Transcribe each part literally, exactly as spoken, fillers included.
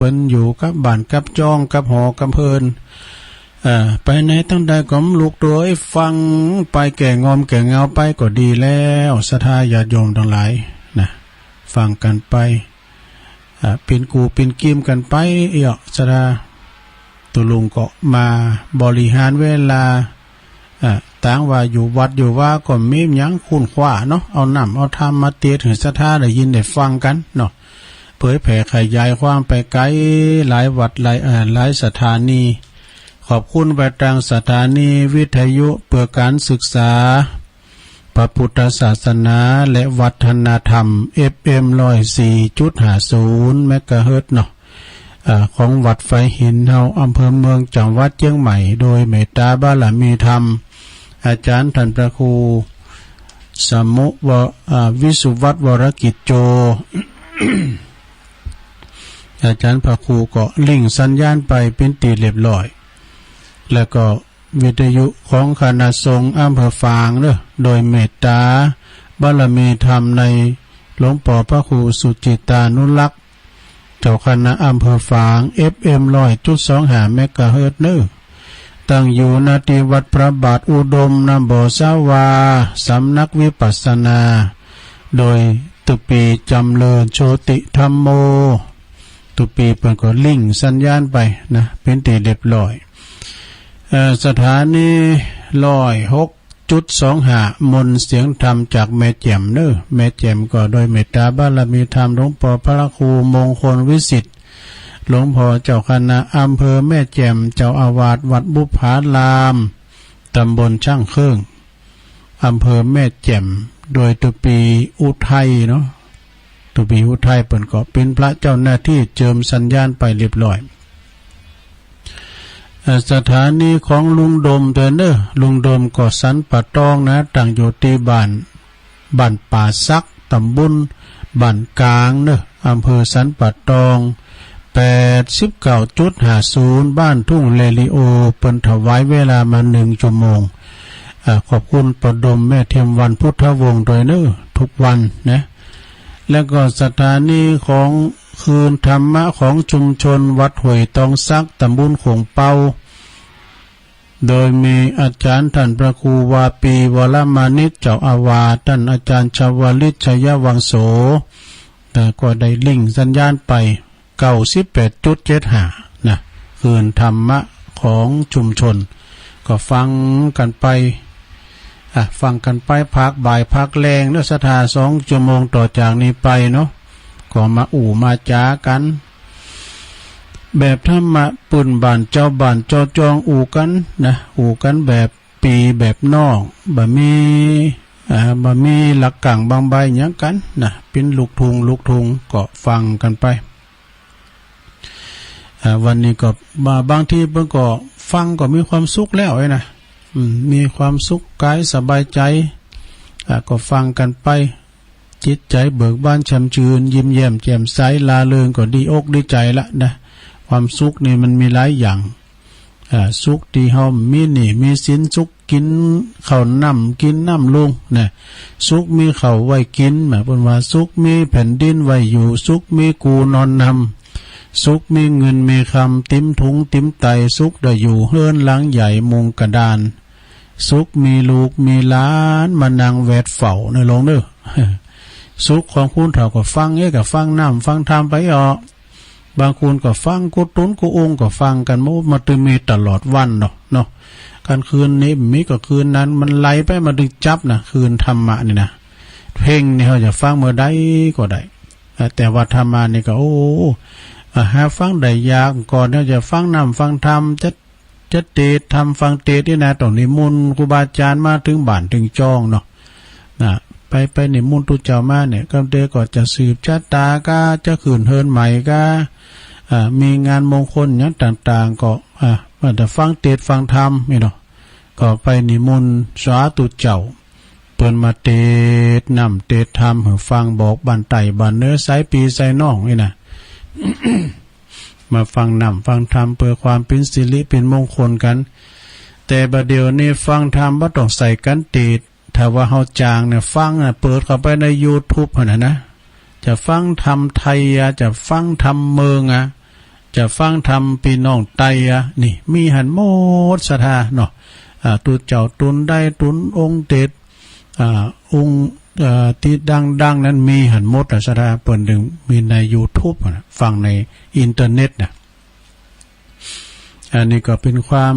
ปิ้นอยู่กับบ้านกับจ้องกับหอกับเฮือน เอ่อ ไปไหนตางใดก็ลุกตัวฟังไปแก่งอมแก่เงาไปก็ดีแล้ว ศรัทธาญาติโยมตังหลายนะ ฟังกั๋นไป อ่า ปิ้นกู้ปิ้นกิมกั๋นไป เอี้ย ศรัทธา ตุลุงก็มาบริหารเวลา อ่า ต่างว่าอยู่วัดอยู่วาก็มีหยังค้นคว้าเนาะ เอาน้ำเอาธรรมมาเตศน์หื้อศรัทธาได้ยินได้ฟังกั๋นเนาะ เผยแผ่ขยายความไปไกลหลายวัดหลาย เอ่อ หลายสถานี ขอบคุณไปตางสถานีวิทยุเพื่อการศึกษา พระพุทธศาสนาและวัฒนธรรม เอฟเอ็ม ร้อยสี่จุดห้าศูนย์ เมกะเฮิรตซ์เนาะ เอ่อ ของวัดไฟหินเฮา อำเภอเมือง จังหวัดเชียงใหม่ โดยเมตตาบารมีธรรม อาจารย์ท่านพระครูสมุวะ เอ่อ วิสุวัฒน์ วรกิจโจ อาจารย์พระครูก็ลิงก์สัญญาณไปเป๋นตี้เรียบร้อย แล้วก็ วิทยุของคณะสงฆ์อำเภอฝางเนาะ โดยเมตตาบารมีธรรมในหลวงป้อพระครูสุจิตตานุรักษ์ เจ้าคณะอำเภอฝาง เอฟเอ็ม ร้อยจุดสองห้า เมกะเฮิรตซ์เนาะ ตั้งอยู่ ณ ที่วัดพระบาทอุดม นำบ่อสาวา สำนักวิปัสสนา โดยตุ๊ปี่ จ๋ำเริญโชติธัมโม ตุ๊ปี่เปิ้นก็ลิงก์สัญญาณไปนะ เป๋นตี้เรียบร้อย เอ่อ สถานี ร้อยหกจุดสองห้า มนต์เสียงธรรมจากแม่แจ่มเนาะ แม่แจ่มก็โดยเมตตาบารมีธรรมหลวงป้อพระครูมงคลวิสิทธิ์ หลวงป้อเจ้าคณะอำเภอแม่แจ่ม เจ้าอาวาสวัดบุพผาราม ตำบลช่างเครื่อง อำเภอแม่แจ่ม โดยตุ๊ปี่อุทัยเนาะ ตุ๊ปี่อุทัยเปิ้นก็เป๋นพระเจ้าหน้าที่เจิมสัญญาณไปเรียบร้อย เอ่อ สถานีของลุงโดมเตอเนาะ ลุงโดมก็สันป่าตองนะ ตั้งอยู่ตี้บ้าน บ้านป่าสัก ตำบลบ้านกลางเนาะ อำเภอสันป่าตอง แปดสิบเก้าจุดห้าศูนย์ บ้านทุ่งเรดิโอ เปิ้นถวายเวลามาหนึ่งชั่วโมง อ่า ขอบคุณป้อโดมแม่เทียมวรรณพุทธวงศ์ด้วยเนาะ ทุกวันนะ แล้วก็สถานีของคลื่นธรรมะของชุมชนวัดห้วยตองสัก ตำบลโข่งเปา โดยมีอาจารย์ท่านพระครูวาปี วรมานิจ เจ้าอาวาส ท่านอาจารย์ชวลิต ชัยวังโส แต่ก็ได้ลิงก์สัญญาณไป เก้าสิบแปดจุดเจ็ดห้า นะ คลื่นธรรมะของชุมชน ก็ฟังกั๋นไป อ่ะ ฟังกั๋นไปภาคบ่ายภาคแลงเนาะ ศรัทธา สองชั่วโมงต่อจากนี้ไปเนาะ ก็มาอู้มาจ๋ากั๋น แบบธรรมะปื้นบ้าน เจ้าบ้านเจ้าจองอู้กั๋นนะ อู้กั๋นแบบปี้แบบน้อง บ่มี อ่า บ่มีหลักกั๋งบังใบ้หยังกั๋นนะ เป๋นลูกทุ่งลูกทุ่ง ก็ฟังกั๋นไป อ่า วันนี้ก็ บา- บางทีเปิ้นก็ฟังก็มีความสุขแล้วเอ้ยนะ อืม มีความสุขกายสบายใจ อ่า ก็ฟังกั๋นไป จิตใจเบิกบานแช่มชื่น ยิ้มแย้มแจ่มใส ร่าเริง ก็ดีอกดีใจละนะ ความสุขนี่มันมีหลายอย่าง อ่า สุขตี้เฮามีหนี้มีสิน สุขกินข้าวน้ำ กินน้ำลุงนะ สุขมีข้าวไว้กิ๋น หมายความว่าสุขมีแผ่นดินไว้อยู่ สุขมีกู่นอนหนำ สุขมีเงินมีคำ เต็มถุงเต็มไต สุขได้อยู่เฮือนหลังใหญ่มุงกะดาน สุขมีลูกมีหลานมานั่งแวดเฝ้าเนาะลุงเนาะ สุขของคนเฒ่าก็ฟังเอ้ย ก็ฟังน้ำฟังธรรมไปอ้อ บางคนก็ฟังกู้ตุ๊นกู้องค์ก็ฟังกั๋น โอ้ มันตึงมีตลอดวันเนาะ เนาะ กลางคืนนี้มีก็คืนนั้น มันไหลไป มันตึงจับนะ คลื่นธรรมะนี่นะ เพลงนี่เฮาจะฟังเมื่อใดก็ได้ แต่ว่าธรรมะนี่ก็ โอ้ อ่า หาฟังได้ยาก ก่อนเฮาจะฟังน้ำฟังธรรม จะ จะเตศน์ธรรม ฟังเตศน์นี่นะ ต้องนิมนต์ครูบาอาจารย์มาเถิงบ้านเถิงจองเนาะ นะ ไป ไปนิมนต์ตุ๊เจ้ามาเนี่ย กำเตก็จะสืบชะตากา จะขึ้นเฮือนใหม่กา อ่า มีงานมงคลหยังต่างๆ ก็ อ่า ว่าแต่ฟังเตศน์ฟังธรรมนี่เนาะ ก็ไปนิมนต์สาธุเจ้า เปิ้นมาเตศน์น้ำเตศน์ธรรมหื้อฟัง บอกบ้านใต้บ้านเหนือ สายปี้สายน้องนี่นะ มาฟังน้ำฟังธรรมเพื่อความเป๋นสิริเป๋นมงคลกั๋น แต่บ่าเดี่ยวนี้ฟังธรรมบ่ต้องใส่กั๋นเตศน์ ถ้าว่าเฮาจ้างเนี่ยฟังน่ะ เปิดเข้าไปในยูทูบหั้นน่ะนะ จะฟังธรรมไทยอะ จะฟังธรรมเมืองอะ จะฟังธรรมปี้น้องไตอะ นี่มีหั้นหมดศรัทธาเนาะ อ่า ตุ๊เจ้าตุนได้ ตุนองค์เตส อ่า องค์ อ่า ตี้ดังๆ นั้นมีหั้นหมดอะศรัทธา เปิ้นตึงมีในยูทูบอะนะ ฟังในอินเทอร์เน็ตนะ อันนี้ก็เป็นความ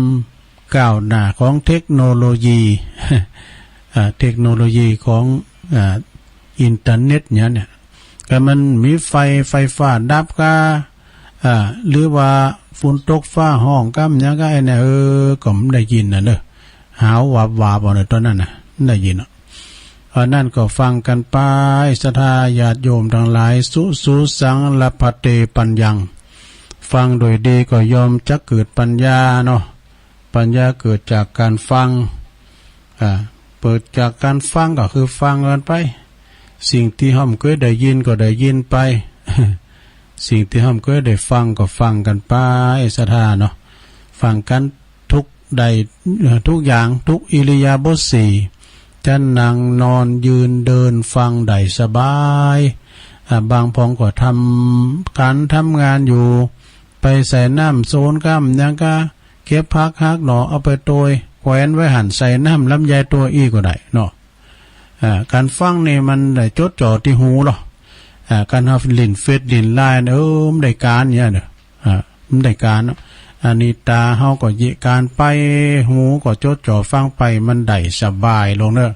ก้าวหน้าของเทคโนโลยี อ่า เทคโนโลยีของ อ่า อินเทอร์เน็ตเนี่ย เนี่ย ก็มันมีไฟ ไฟฟ้าดับกา อ่า หรือว่าฝนตกฟ้าฮ้องกำหยังกา ไอ้เนี่ย เออ ก็มันได้ยินนะเนอะ หาววาบวาบเอาเนอะ ตอนนั้นนะ ได้ยินเนาะ อันนั้นก็ฟังกันไป ศรัทธาญาติโยมทั้งหลาย สุ สุสัง ลพะเต ปัญญัง ฟังโดยดีก็ย่อมจะเกิดปัญญาเนาะ ปัญญาเกิดจากการฟัง อ่า เกิดจากการฟังก็คือฟังกันไป สิ่งที่เฮาบ่เคยได้ยินก็ได้ยินไป สิ่งที่เฮาบ่เคยได้ฟังก็ฟังกันไป ศรัทธาเนาะ ฟังกันทุกได้ เอ่อ ทุกอย่าง ทุกอิริยาบถสี่ จะนั่งนอนยืนเดินฟังได้สบาย อ่า บางพองก็ทำการทำงานอยู่ ไปใส่น้ำโซนกำหยังกา เก็บผักหักหน่อเอาไปโตย แขวนไว้หั้น ใส่น้ำลำไยตัวอี้ก็ได้เนาะ อ่า การฟังนี่มันได้จดจ่อที่หูเนาะ อ่า การเฮาเล่นเฟซเล่นไลน์ เออ มันได้การเนี่ยเนาะ อ่า มันได้การเนาะ อันนี้ตาเฮาก็เยะการไป หูก็จดจ่อฟังไป มันได้สบายลงเนาะ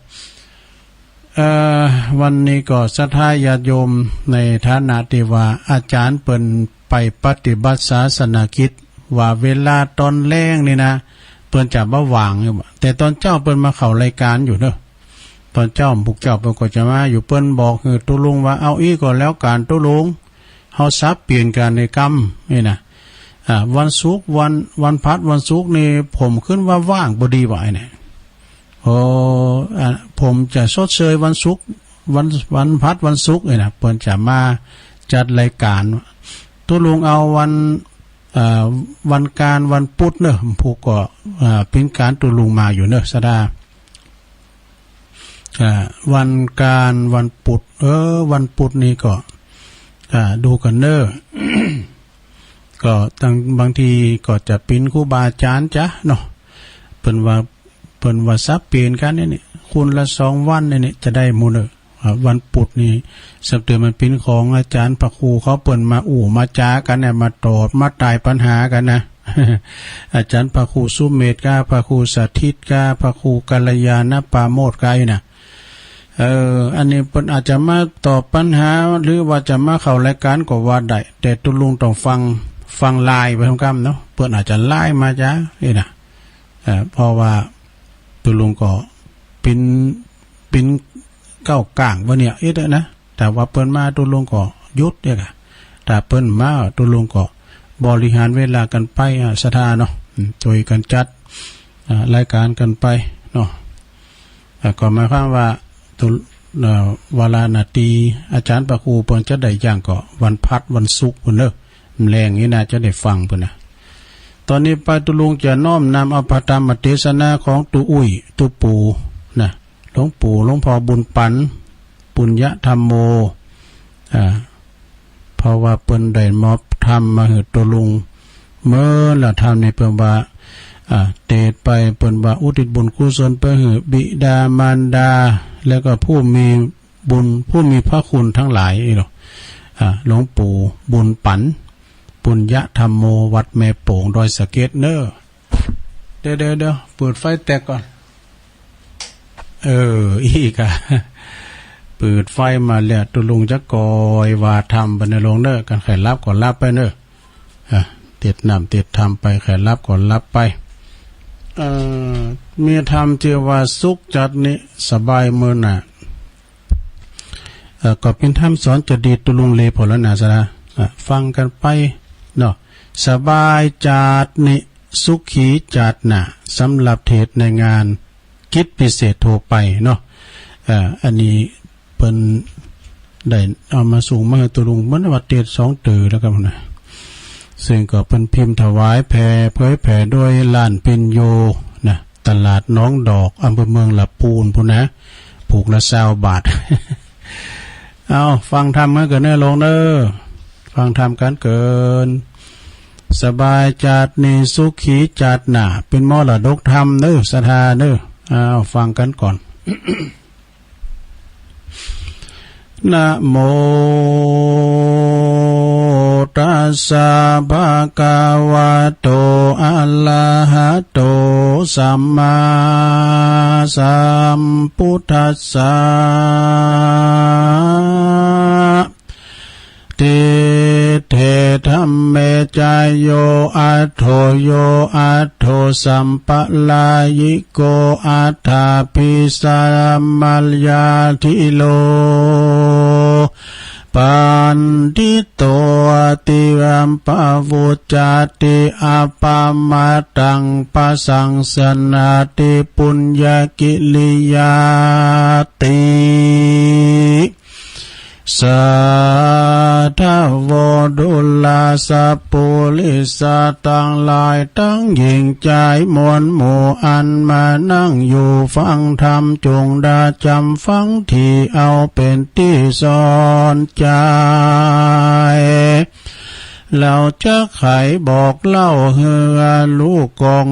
เอ่อ วันนี้ก็ศรัทธาญาติโยม ในฐานะที่ว่าอาจารย์เปิ้นไปปฏิบัติศาสนกิจ ว่าเวลาตอนแลงนี่นะ เปิ้นจะบ่ว่างอยู่ แต่ตอนเจ๊าเปิ้นมาเข้ารายการอยู่เนาะ ตอนเจ๊าพวกเจ้าเปิ้นก็จะมาอยู่ เปิ้นบอกหื้อตุ๊ลุงว่า เอาอี้ก็แล้วกั๋นตุ๊ลุง เฮาสับเปลี่ยนกั๋นในกำนี่นะ อ่า วันศุกร์ วัน วันพฤหัส วันศุกร์นี่ผมขึ้นว่าว่างพอดีว่าไอ้เนี่ย โอ้ อ่ะ ผมจะชดเชยวันศุกร์ วัน วันพฤหัส วันศุกร์เนี่ยนะ เปิ้นจะมาจัดรายการ ตุ๊ลุงเอาวัน เอ่อ วันการวันพุธเนอะ พวกก็ อ่า เป็นการตุ๊ลุงมาอยู่เนอะ ศรัทธา อ่า วันการวันพุธ เออ วันพุธนี่ก็ อ่า ดูกั๋นเนอะ ก็ตั้ง บางทีก็จะเป๋นครูบาอาจ๋ารย์จ๊ะเนาะ เปิ้นว่า เปิ้นว่าสับเปลี่ยนกั๋นเนี่ย คนละสองวันเนี่ย จะได้หมดเนอะ อ่า วันพุธนี่ สัปดาห์มันเป๋นของอาจ๋ารย์พระครูเขา เปิ้นมาอู้มาจ๋ากั๋นเนี่ย มาตอบมาตายปัญหากั๋นนะ อาจ๋ารย์พระครูสุเมธกา พระครูสถิตกา พระครูกัลยาณปราโมทย์กาอยู่นะ เออ อันนี้เปิ้นอาจจะมาตอบปัญหา หรือว่าจะมาเข้ารายการก็ว่าได้ แต่ตุ๊ลุงต้องฟัง ฟังไลน์ไปพร้อมกั๋นเนาะ เปิ้นอาจจะไลน์มาจ๊ะนี่นะ เอ่อ เพราะว่าตุ๊ลุงก็เป๋น เป๋นก้าวก้างว่าเนี่ย เอ๊ะ นะ แต่ว่าเปิ้นมาตุ๊ลุงก็หยุดเนี่ยค่ะ ถ้าเปิ้นมาตุ๊ลุงก็บริหารเวลากั๋นไป อ่า ศรัทธาเนาะ อืม ช่วยกั๋นจัด อ่า รายการกั๋นไปเนาะ อ่า ก็หมายความว่าตุ๊ เอ่อ วาระนาตีอาจ๋ารย์พระครูเปิ้นจะได้ย่างก็วันพฤหัสวันศุกร์พุ้นเนอะ แลงนี่น่าจะได้ฟังพุ้นนะ ตอนนี้ไปตุ๊ลุงจะน้อมนำเอาพระธรรมเทศนาของตุ๊อุ้ย ตุ๊ปู่นะ หลวงปู่ หลวงพ่อบุญปั๋น ปุญญธัมโม อ่า เพราะว่าเปิ้นได้มอบธรรมมาหื้อตุ๊ลุง เมื่อละธรรมนี่เปิ้นว่า อ่า เตสน์ไปเปิ้นว่าอุทิศบุญกุศลไปหื้อบิดามารดา แล้วก็ผู้มีบุญ ผู้มีพระคุณทั้งหลายเนาะ อ่า หลวงปู่บุญปั๋น ปุญญธัมโม วัดแม่โป่ง ดอยสะเก็ดเนอะ เดี๋ยว เดี๋ยว เดี๋ยว เปิดไฟแต๊กก่อน เออ อี้ก่า เปิดไฟมาแล้ว ตุ๊ลุงจะก่อยว่าธรรมไปเนอะลุงเนอะ คันใค่หลับก็หลับไปเนอะ อ่ะ เตสน์น้ำเตสน์ธรรมไป ใค่หลับก็หลับไป เอ่อ มีธรรมที่ว่าสุขจัดนี้สบายมื้อหน้า เอ่อ ก็เป๋นธรรมสอนจะดีตุ๊ลุงเลยพอแล้วนะจ๊ะนะ อ่ะ ฟังกั๋นไปเนาะ สบายจัดนี้ สุขีจัดนะ สำหรับเทศน์ในงานกิจพิเศษทั่วไปเนาะ เอ่อ อันนี้เปิ้นได้เอามาส่งมาหื้อตุ๊ลุง เหมือนว่าเตสน์สองเตื้อแล้วกั๋นนะ ซึ่งก็เปิ้นพิมพ์ถวายแผ่เผยแผ่โดยร้านพิญโญนะ ตลาดหนองดอก อำเภอเมืองลำพูนพุ้นนะ ผูกละซาวบาท เอา ฟังธรรมกั๋นเกินเนอะลุงเนอะ ฟังธรรมกั๋นเกิน สบายจัดนี้สุขีจัดหนา เป็นมรดกธรรมเด้อ ศรัทธาเด้อ อ้าว ฟังกันก่อน นะโมตัสสะ ภะคะวะโต อะระหะโต สัมมาสัมพุทธัสสะ ทิฏฐิธัมเมจาโย อัฏโถ โย อัฏโถ สัมปะรายิโก อัฏฐาภิสัมมายาทิโล ปัณฑิโต ติอัปปะวุจจาติ อัปปะมาทัง ปะสังสนาติ ปุญญกิริยาติ สาธะโว ดูราสัปปุริสะตังหลายตังหญิงจายมวลหมู่อันมานั่งอยู่ฟังธรรม จงได้จำฟังดีเอาเป็นตี้สอนใจ๋ เฮาจักไขบอกเล่าหื้อลูกกอง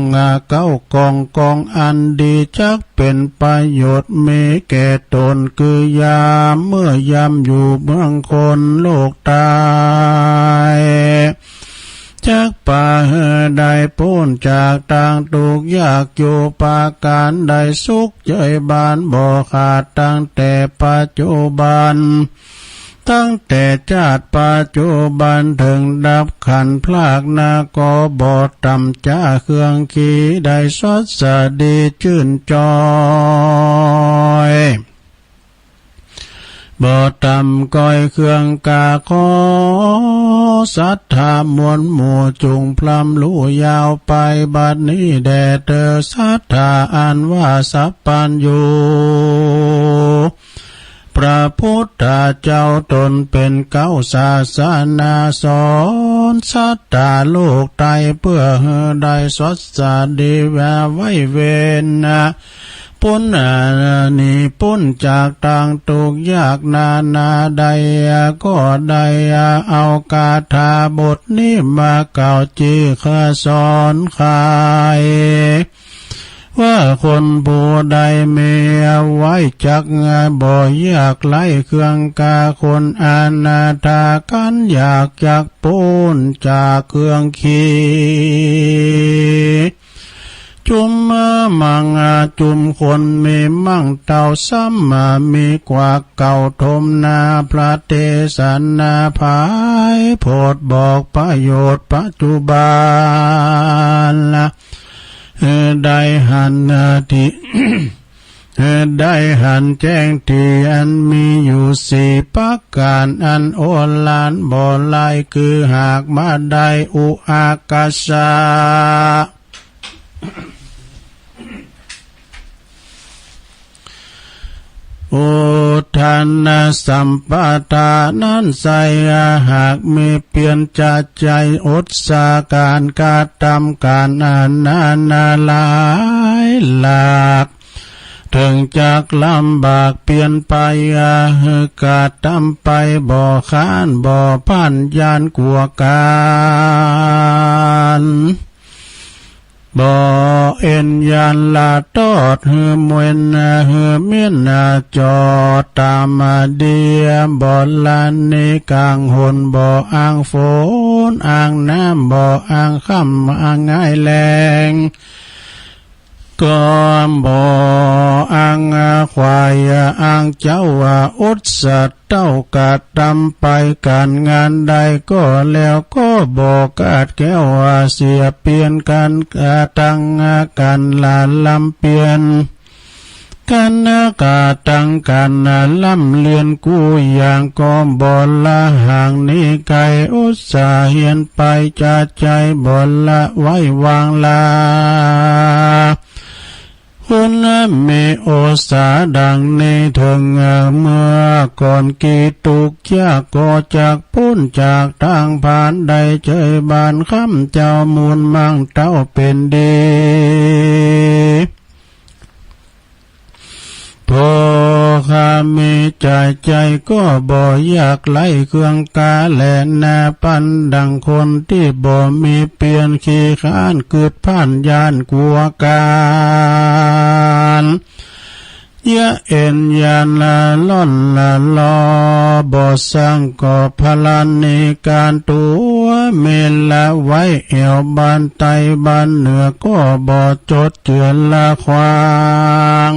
เก้ากอง กองอันดีจัก เป็นประโยชน์มีแก่ตน คือยามเมื่อยามอยู่เมืองคนโลกตาย จักปาหื้อได้ป๊นจากตางตุ๊กข์ยากอยู่ประการใด สุขใจ๋บานบ่ขาดตั้งแต่ปัจจุบัน ตั้งแต่จาติปัจจุบันเถิงดับขันพรากนา ก็บ่ต่ำจากเครื่องขี้ได้สดสะดีจื้นจอย บ่ต่ำก้อยเครื่องกา ขอศรัทธามวลหมู่จุ่งพร่ำรู้ยาวไป บัดนี้แด่เตอ ศรัทธาอันว่าสัพพัญญู พระพุทธเจ้าตนเป็นเก๊าศาสนาสอนศรัทธาโลกไต เพื่อหื้อได้สดสะดีไว้เว้น ป๊นหนีป๊นจากตางตุ๊กข์ยากนานาได้ ก็ได้เอาคาถาบทนี้มาเก๊าจี้ข้าสอนใคร ว่าคนผู้ใดมีไว้จักบ่ยากไร้เครื่องกา คนอนาถาคันอยากจักป๊นจากเครื่องขี้ จุมมังจุมคนมีมั่งเต้า สัมมามีกว่าเก่า ทมนาพระเทศนา ผายโผดบอกประโยชน์ปัจจุบัน หื้อได้หันนาทิ หื้อได้หันแจ้งตี้อันมีอยู่สี่ประการ อันโอฬารบ่ไร้ คือหากบ่ได้อุอากาสะ อุทานสัมปทานั้นไซร้ หากมีเปียรจะใจ๋อดสาก๋านกระทำก๋านอันนานาหลายหลาก เถิงจักลำบากเปียรไป หื้อกระทำไปบ่ค้านบ่พั่น ย้านกั๋วก๋าน บ่เอ็นย้านละตอด หื้อเมียนหื้อเมียนจอดต๋ามเดีย บ่ละหนีก๋างหน บ่อ้างฝนอ้างน้ำ บ่อ้างค่ำอ้างง่ายแลง ก็บ่อ้างควายอ้างเจ๊า อดสะเต้ากระทำไปก๋านงานใดก็แล้ว ก็บ่ขาดแคล้วเสียเปียร ก๋านกระทำก๋านละลำเปียร ก๋านกระทำก๋านละลำเลียนกู้อย่าง ก็บ่ละห่างหนีไก๋ อุตส่าห์เฮียนไปจะใจ๋ บ่ละไว้วางลา คนมีโอษาดังนี้เถิง เมื่อก่อนกี้ตุ๊กข์ยาก ก็จักป๊นจากตางพานได้ ใจ๋บานคำเจ้ามูลมั่งเต้าเป็นดี พอ คามี ใจ้ ใจ้ ก็บ่อยากไร้เครื่องกาแลนา ปานดังคนตี้บ่มีเปลี่ยน ขี้คร้านกึ๊ดพล่านย้านกั๋วก๋าน เยียะเอ็นยาละล่อนละลอ บ่ซั้งก็พลันนิก๋านตั๋ว เมละไว้แอ่วบ้านใต้บ้านเหนือ ก็บ่จดเจือละขวาง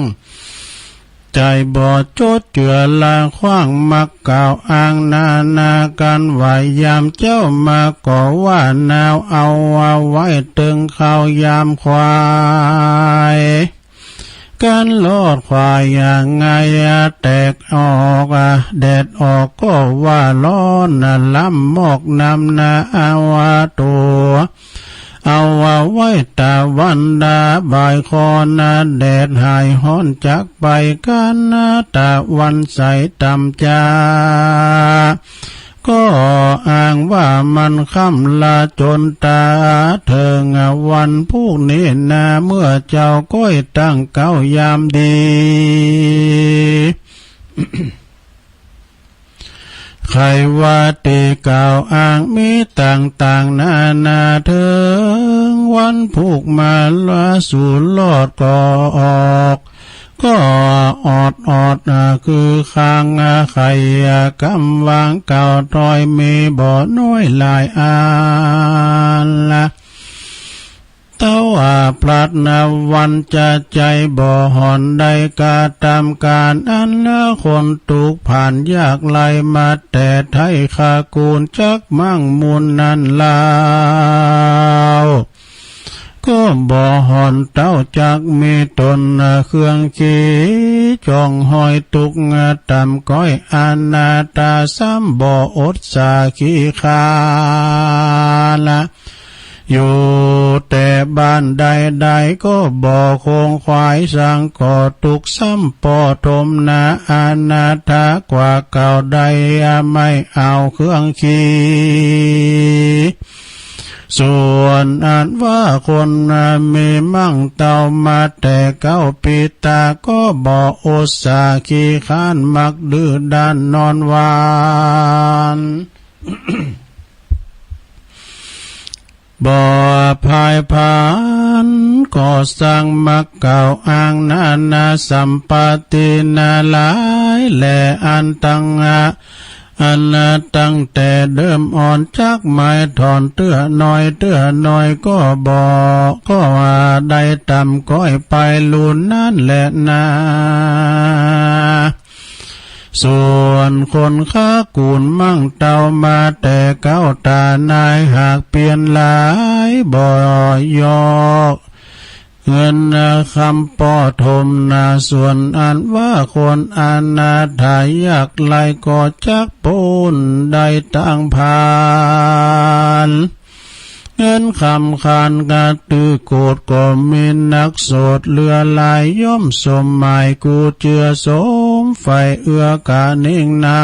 ใจ้บ่จดเจือละขวาง มักกล่าวอ้างนานากั๋น ว่ายามเจ๊ามาก็ว่าหนาว เอาว่าไว้เติงข้าวยามควาย กั๋นลอดควายอย่างไง แตกออก แดดออกก็ว่าฮ้อน ล้ำมอกน้ำหน้า เอาว่าตั๋ว เอาว่าไว้ตะวันดา บ่ายคอนะ แดดหายฮ้อนจักไป กั๋นนะตะวันใสต่ำจ้า ก็อ้างว่ามันค่ำละจนตา เถิงวันพุกนี้นา เมื่อเจ๊าก้อยตั้งเก๊ายามดี ใครว่าตี้กล่าวอ้างมีต่างๆ นานา เถิงวันพุกมาละสู่รอดก็ออก ก็ออดออด อ่า คือคาง อ่า ไข่ อ่า กำวางเก่าถอย มีบ่น้อยหลายอันละ เต้าอาพลัดนะวันจะใจ้บ่ฮ้อน ได้กระทำก๋านอันนะ คนตุ๊กข์ผ่านยากไร้มาแต่ไท้ คากูลจักมั่งมูลนั้นลาว ก็บ่ฮ้อนเต้าจักมีตน เครื่องขี้จ่องห้อยตุ๊กข์ต่ำก้อย อนาถาซ้ำบ่อดสาขี้คร้านละ อยู่แต่บ้านใดๆ ก็บ่คงขวาย สังก็ตุ๊กข์ซ้ำปอทมนา อนาถากว่าเก่าได้ ไม่เอาเครื่องขี้ ส่วนอันว่าคนมีมั่งเต้ามาแต่เก๊าปีตา ก็บ่อดสาขี้คร้าน มักดื้อด้านนอนหว่าน บ่พ่ายพานก่อสร้าง มักกล่าวอ้างนานา สัมปตินาหลายแล อันตั้ง อันตั้งแต่เดิมอ่อน จักหมายถอนเตื้อน้อย เตื้อน้อยก็บ่ ก็ว่าได้ต่ำก้อยไปลูนนั้นแลนา ส่วนคนคากูลมั่งเต้ามาแต่เก๊าตานาย หากเปลี่ยนหลายบ่ยอกเงินคำปอทมนา ส่วนอันว่าคนอนาถายากไร้ ก็จักปูนได้ตังพาน เงินคำคานกระตือโกด ก็มีนักโสดเหลือหลาย ย่อมสมหมายกูเจือสมใฝ่เอื้อกะนิ่งนา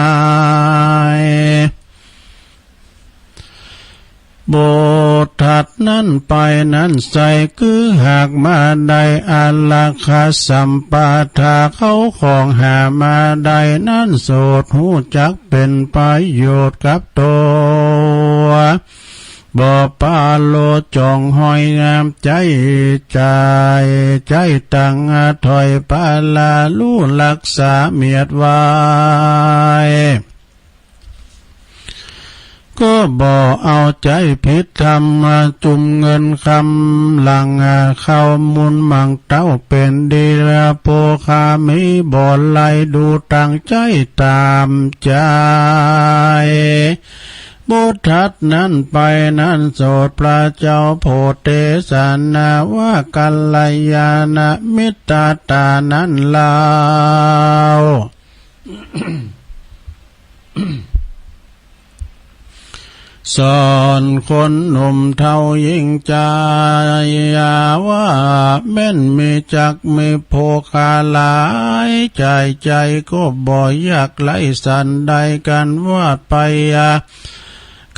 ย บทถัดนั้นไปนั้นไส้ คือหากมาได้อารักขาสัมปทา เข้าของหามาได้นั้นโสด ฮู้จักเป็นประโยชน์กับตัว บ่ปาโลดจ่องห้อยงาม ใจ้ ใจ้ ใจ้ตังถอยปาลา ฮู้รักษาเมียดไว้ ก็บ่เอาใจ้ผิดธรรม จุมเงินคำหลังเข้ามูลมั่งเต้าเป็นดีละ โภคามีบ่ไร้ดูตังใจ้ตามใจ้ บทถัดนั้นไปนั้นโสด พระเจ้าโพธิเทศนาว่า กัลยาณมิตรตานั้นลาว สอนคนหนุ่มเฒ่าหญิงจายาว่า แม้นมีจักมีโภคาหลาย ใจ้ ใจ้ ก็บ่อยากไร้สันใด กันว่าไปยา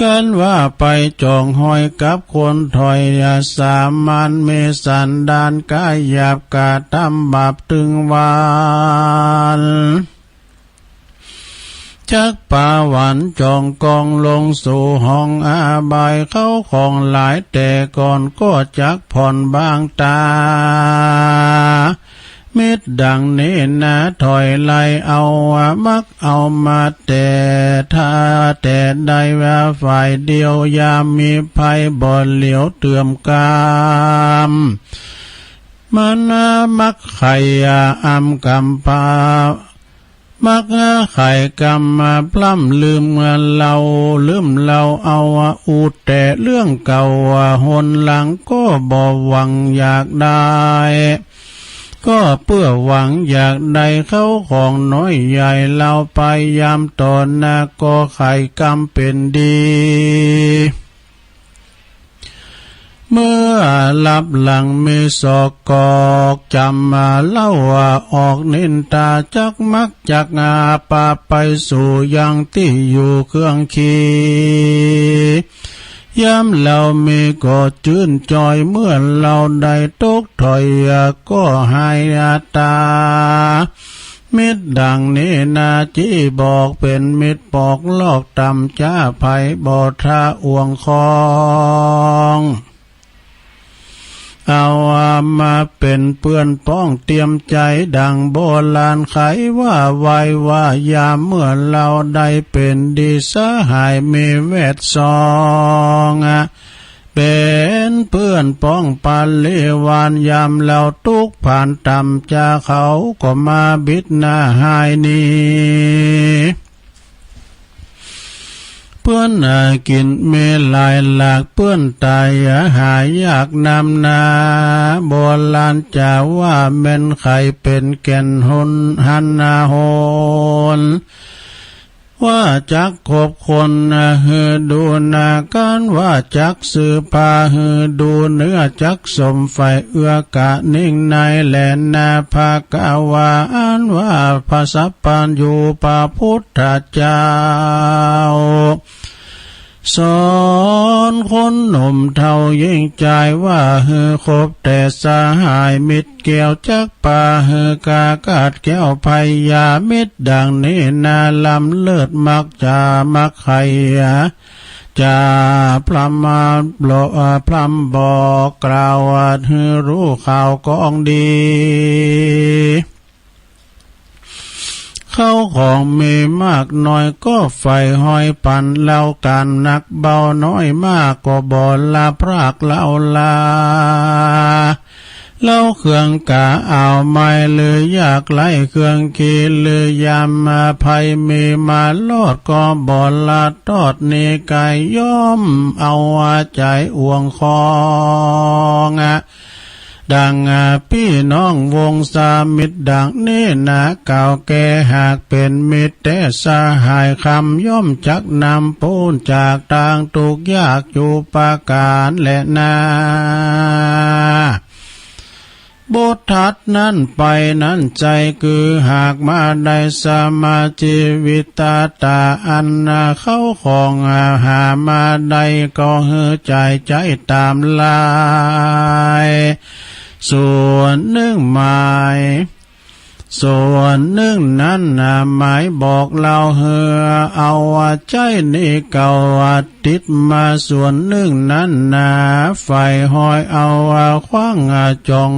กันว่าไปจ่องห้อยกับคนถอย อย่าสามานมีสันดานกายหยาบ กระทำบาปตึงวัน จักปาหวันจ่องกองลงสู่ห้องอาบาย เข้าของหลายแต่ก่อนก็จักผ่อนบางตา มิตรดังนี้นาถอยไล่เอามักเอามาแต่ ถ้าแต่ได้ว่าฝ่ายเดียว ยามมีภัยบ่เหลียวเตื่อมกาม มานามักไข่อำกำปา มักไข่กำมาพร่ำลืมเล่า ลืมเล่าเอาอุดแต่เรื่องเก่า หนหลังก็บ่หวังอยากได้ ก็เพื่อหวังอยากได้เข้าของน้อยใหญ่ เล่าไปยามต่อหน้าก็ไข่กำเป็นดี เมื่อลับหลังมีศอกกอก จำมาเล่าว่าออกนินทา จักมักจักอาปาไปสู่ยังที่อยู่เครื่องขี ยามเรามีก็จื้นจอย เมื่อเราได้ตกถอยก็หายตา มิตรดังนี้นาจี้บอกเป็นมิตรปอกลอก ต่ำจ้าไผบ่ทาอ่วงคอง เอามาเป็นเพื่อนป้องเตรียมใจ ดังโบราณไขว่าไว้ว่า ยามเมื่อเราได้เป็นดี สหายมีแวดซอง เป็นเพื่อนป้องปาลิวาน ยามเราทุกข์ผ่านต่ำจ้า เขาก็มาบิดหน้าหายหนี เพื่อนหากินมีหลายหลาก เพื่อนตายหายากนำนา โบราณจะว่าแม่นไข่เป็นแก่นหนหันนาหน ว่าจักคบคนหือดูหน้า การว่าจักซื้อผ้าหือดูเนื้อ จักสมไฟเอื้อกะนิ่งในแหลนนา ภาคว่าอันว่าพระสัพพัญญูพระพุทธเจ้า สอนคนหนุ่มเฒ่ายิ่งจาย ว่าหือคบแต่สหายมิตรแก้ว จักปาหือกากาดแก้วพญา มิตรดังนี้นาล้ำเลิศ มักจะมักใคร จะพร่ำบอก พร่ำบอกกล่าวหือรู้ข่าวกองดี เข้าของมีมากน้อยก็ใฝ่ห้อยปัน เล่าการหนักเบาน้อยมากก็บ่ละพรากเล่าลา เล่าเครื่องกาเอาไม้หรือยากไล่เครื่องขีหรือยามมาภัยมีมาลอดก็บ่ละทอดหนีไกล ย่อมเอาใจอ่วงคอง ดังพี่น้องวงศามิตรดังนี้นา กล่าวแก่หากเป็นมิตรแท้สหายคำ ย่อมจักนำปู้นจากทางทุกข์ยากอยู่ประการแลนา บทถัดนั้นไปนั้นใจ้คือ หากมาได้สมาชีวิตตา อันเข้าของหามาได้ก็หื้อจ่ายใจ๊ตามลาย ส่วนนึ่งหมาย ส่วนนึ่งนั้นนาหมายบอกเล่าหื้อเอาใจ๊นี้เก่าติดมา ส่วนนึ่งนั้นนาใฝ่ห้อยเอาขว้างจ่อง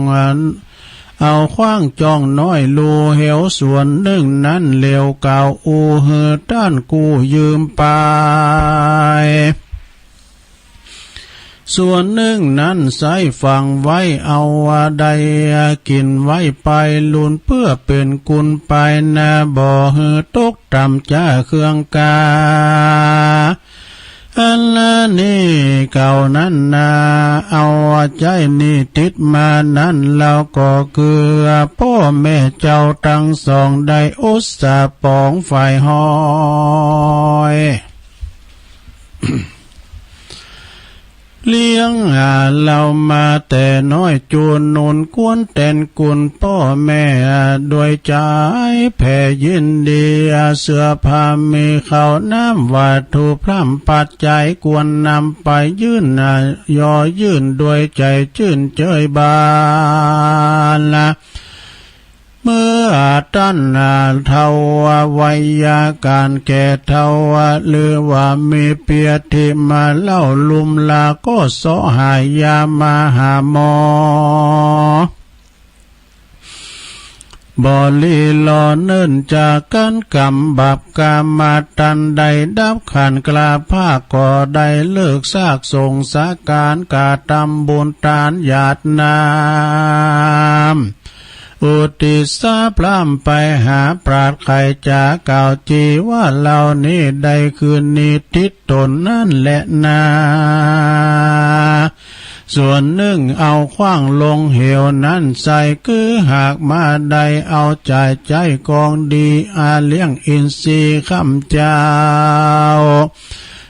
เอาขว้างจ่องน้อยลูเหว ส่วนนึ่งนั้นเหลวเก่าอู้หื้อต้านกู้ยืมไป ส่วนนึ่งนั้นใส้ฝังไว้เอาได้กินไว้ไปลุน เพื่อเป็นกุญไปนา บ่หื้อตกต่ำจ้าเครื่องกา อันนี้เก่านั้นนา เอาใจ๊นี้ติดมานั้น เล่าก็คือพ่อแม่เจ้าตังสองได้อุตส่าห์ปองใฝ่ห้อย เลี้ยงหาเล่ามาแต่น้อย จูนหนุนกวนแตนกุญพ่อแม่ ด้วยใจแผ่ยินดี เสื้อผ้ามีข้าวน้ำวัตถุพร่ำปัจจัย ควรนำไปยื่นยอยื่น ด้วยใจจื้นเจยบานละ เมื่อต้านเฒ่าวัยการแก่เฒ่า หรือว่ามีเปียรติมาเล่าลุ่มลา ก็เสาะหายามาหาหมอ บ่ลีรอเนิ่นจากกั๋นกำบับกามา ตันได้ดับขันกล้าภาค ก็ได้เลิกซากสงฆ์สาการ กระตำบุญตานหยาดน้ำ อุทิศสาพร่ำไปหาปราชญ์ ใค่จ๋าเก่าจี๋ว่า เหล่านี้ได้คืนนิทิศตนนั้นแหละนา ส่วนหนึ่งเอาขว้างลงเหวนั้นไซร้ คือหากมาได้เอาจ่ายใจ๊กองดี อาเลี้ยงอินทรีย์คำเจ้า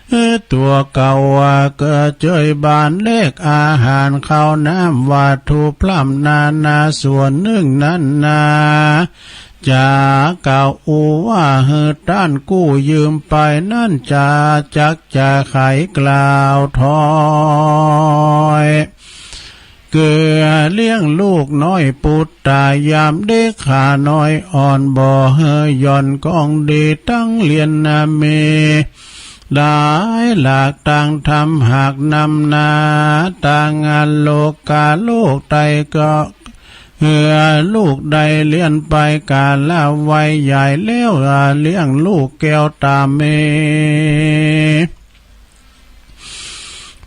เออ ตั๋วเก่าว่าเกอเจยบานแลกอาหารข้าวน้ำวัตถุพร่ำนานา ส่วนหนึ่งนั้นนา จ๋าเก่าอู้ว่า หื้อต้านกู้ยืมไปนั้น จ๋าจักจะไขกล่าวถอย เกื้อเลี้ยงลูกน้อยปุตตายาม เด็กขาน้อยอ่อน บ่หื้อหย่อนกองดีตังเรียนนามี หลายหลากตางธรรมหากนำนา ตางโลกาโลกไตก็ หื้อลูกได้เรียนไป กาละวัยใหญ่แล้ว เลี้ยงลูกแก้วต๋าเม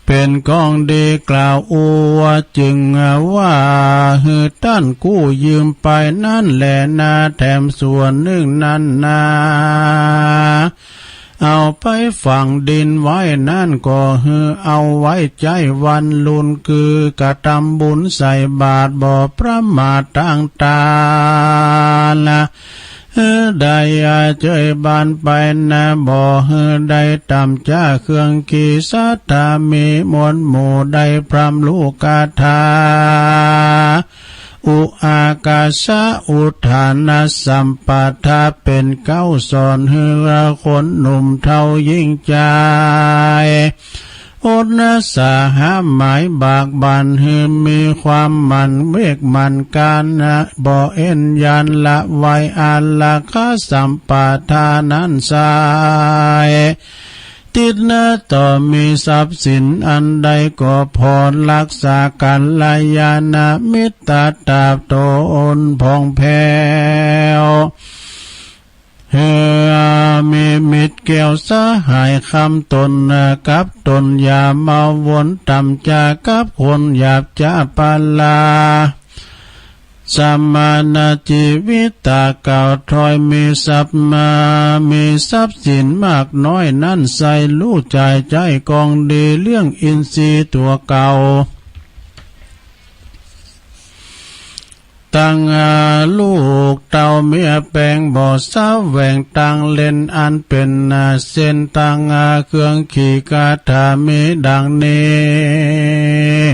เป็นกองดีกล่าวอู้ว่า จึงว่าหื้อต้านกู้ยืมไปนั้นแหละนา แถมส่วนหนึ่งนั้นนา เอาไปฝังดินไว้นั้น ก็หื้อเอาไว้ใจ๊วันลุน คือกระตำบุญใส่บาตร บ่ประมาทตางตาละ หื้อได้เจยบานไปนา บ่หื้อได้ต่ำจ๊าเครื่องขี่ ศรัทธามีมวลหมู่ ได้พร่ำลูกคาถา อุอากาสะอุทานสัมปทา เป็นเก๊าสอนหื้อคนหนุ่มเฒ่าหญิงจาย อดนะสาหาหมายบากบั่น หื้อมีความหมั่นเวกหมั่นกานะ บ่เอ็นยานละไว้ อาราคะสัมปทานั้นไซร้ ติดนะต่อมีทรัพย์สินอันใด ก็ผ่อนรักษากัลยาณมิตรตราบตนผ่องแผ้ว หื้อมีมิตรแก้วสหายค้ำตนกับตน อย่ามาวนต่ำจ๊ากับคนหยาบจ๊าปาลา สมณจีวิตะกล่าวถอย มีทรัพย์มา มีทรัพย์สินมากน้อยนั้นไซร้ ฮู้จ่ายใจ๊กองดี เลี้ยงอินทรีย์ตั๋วเก่า ตังลูกเต้าเมียแปง บ่แสวงตางเล่น อันเป๋นเส้นตางเครื่องขี่คาถามีดังนี้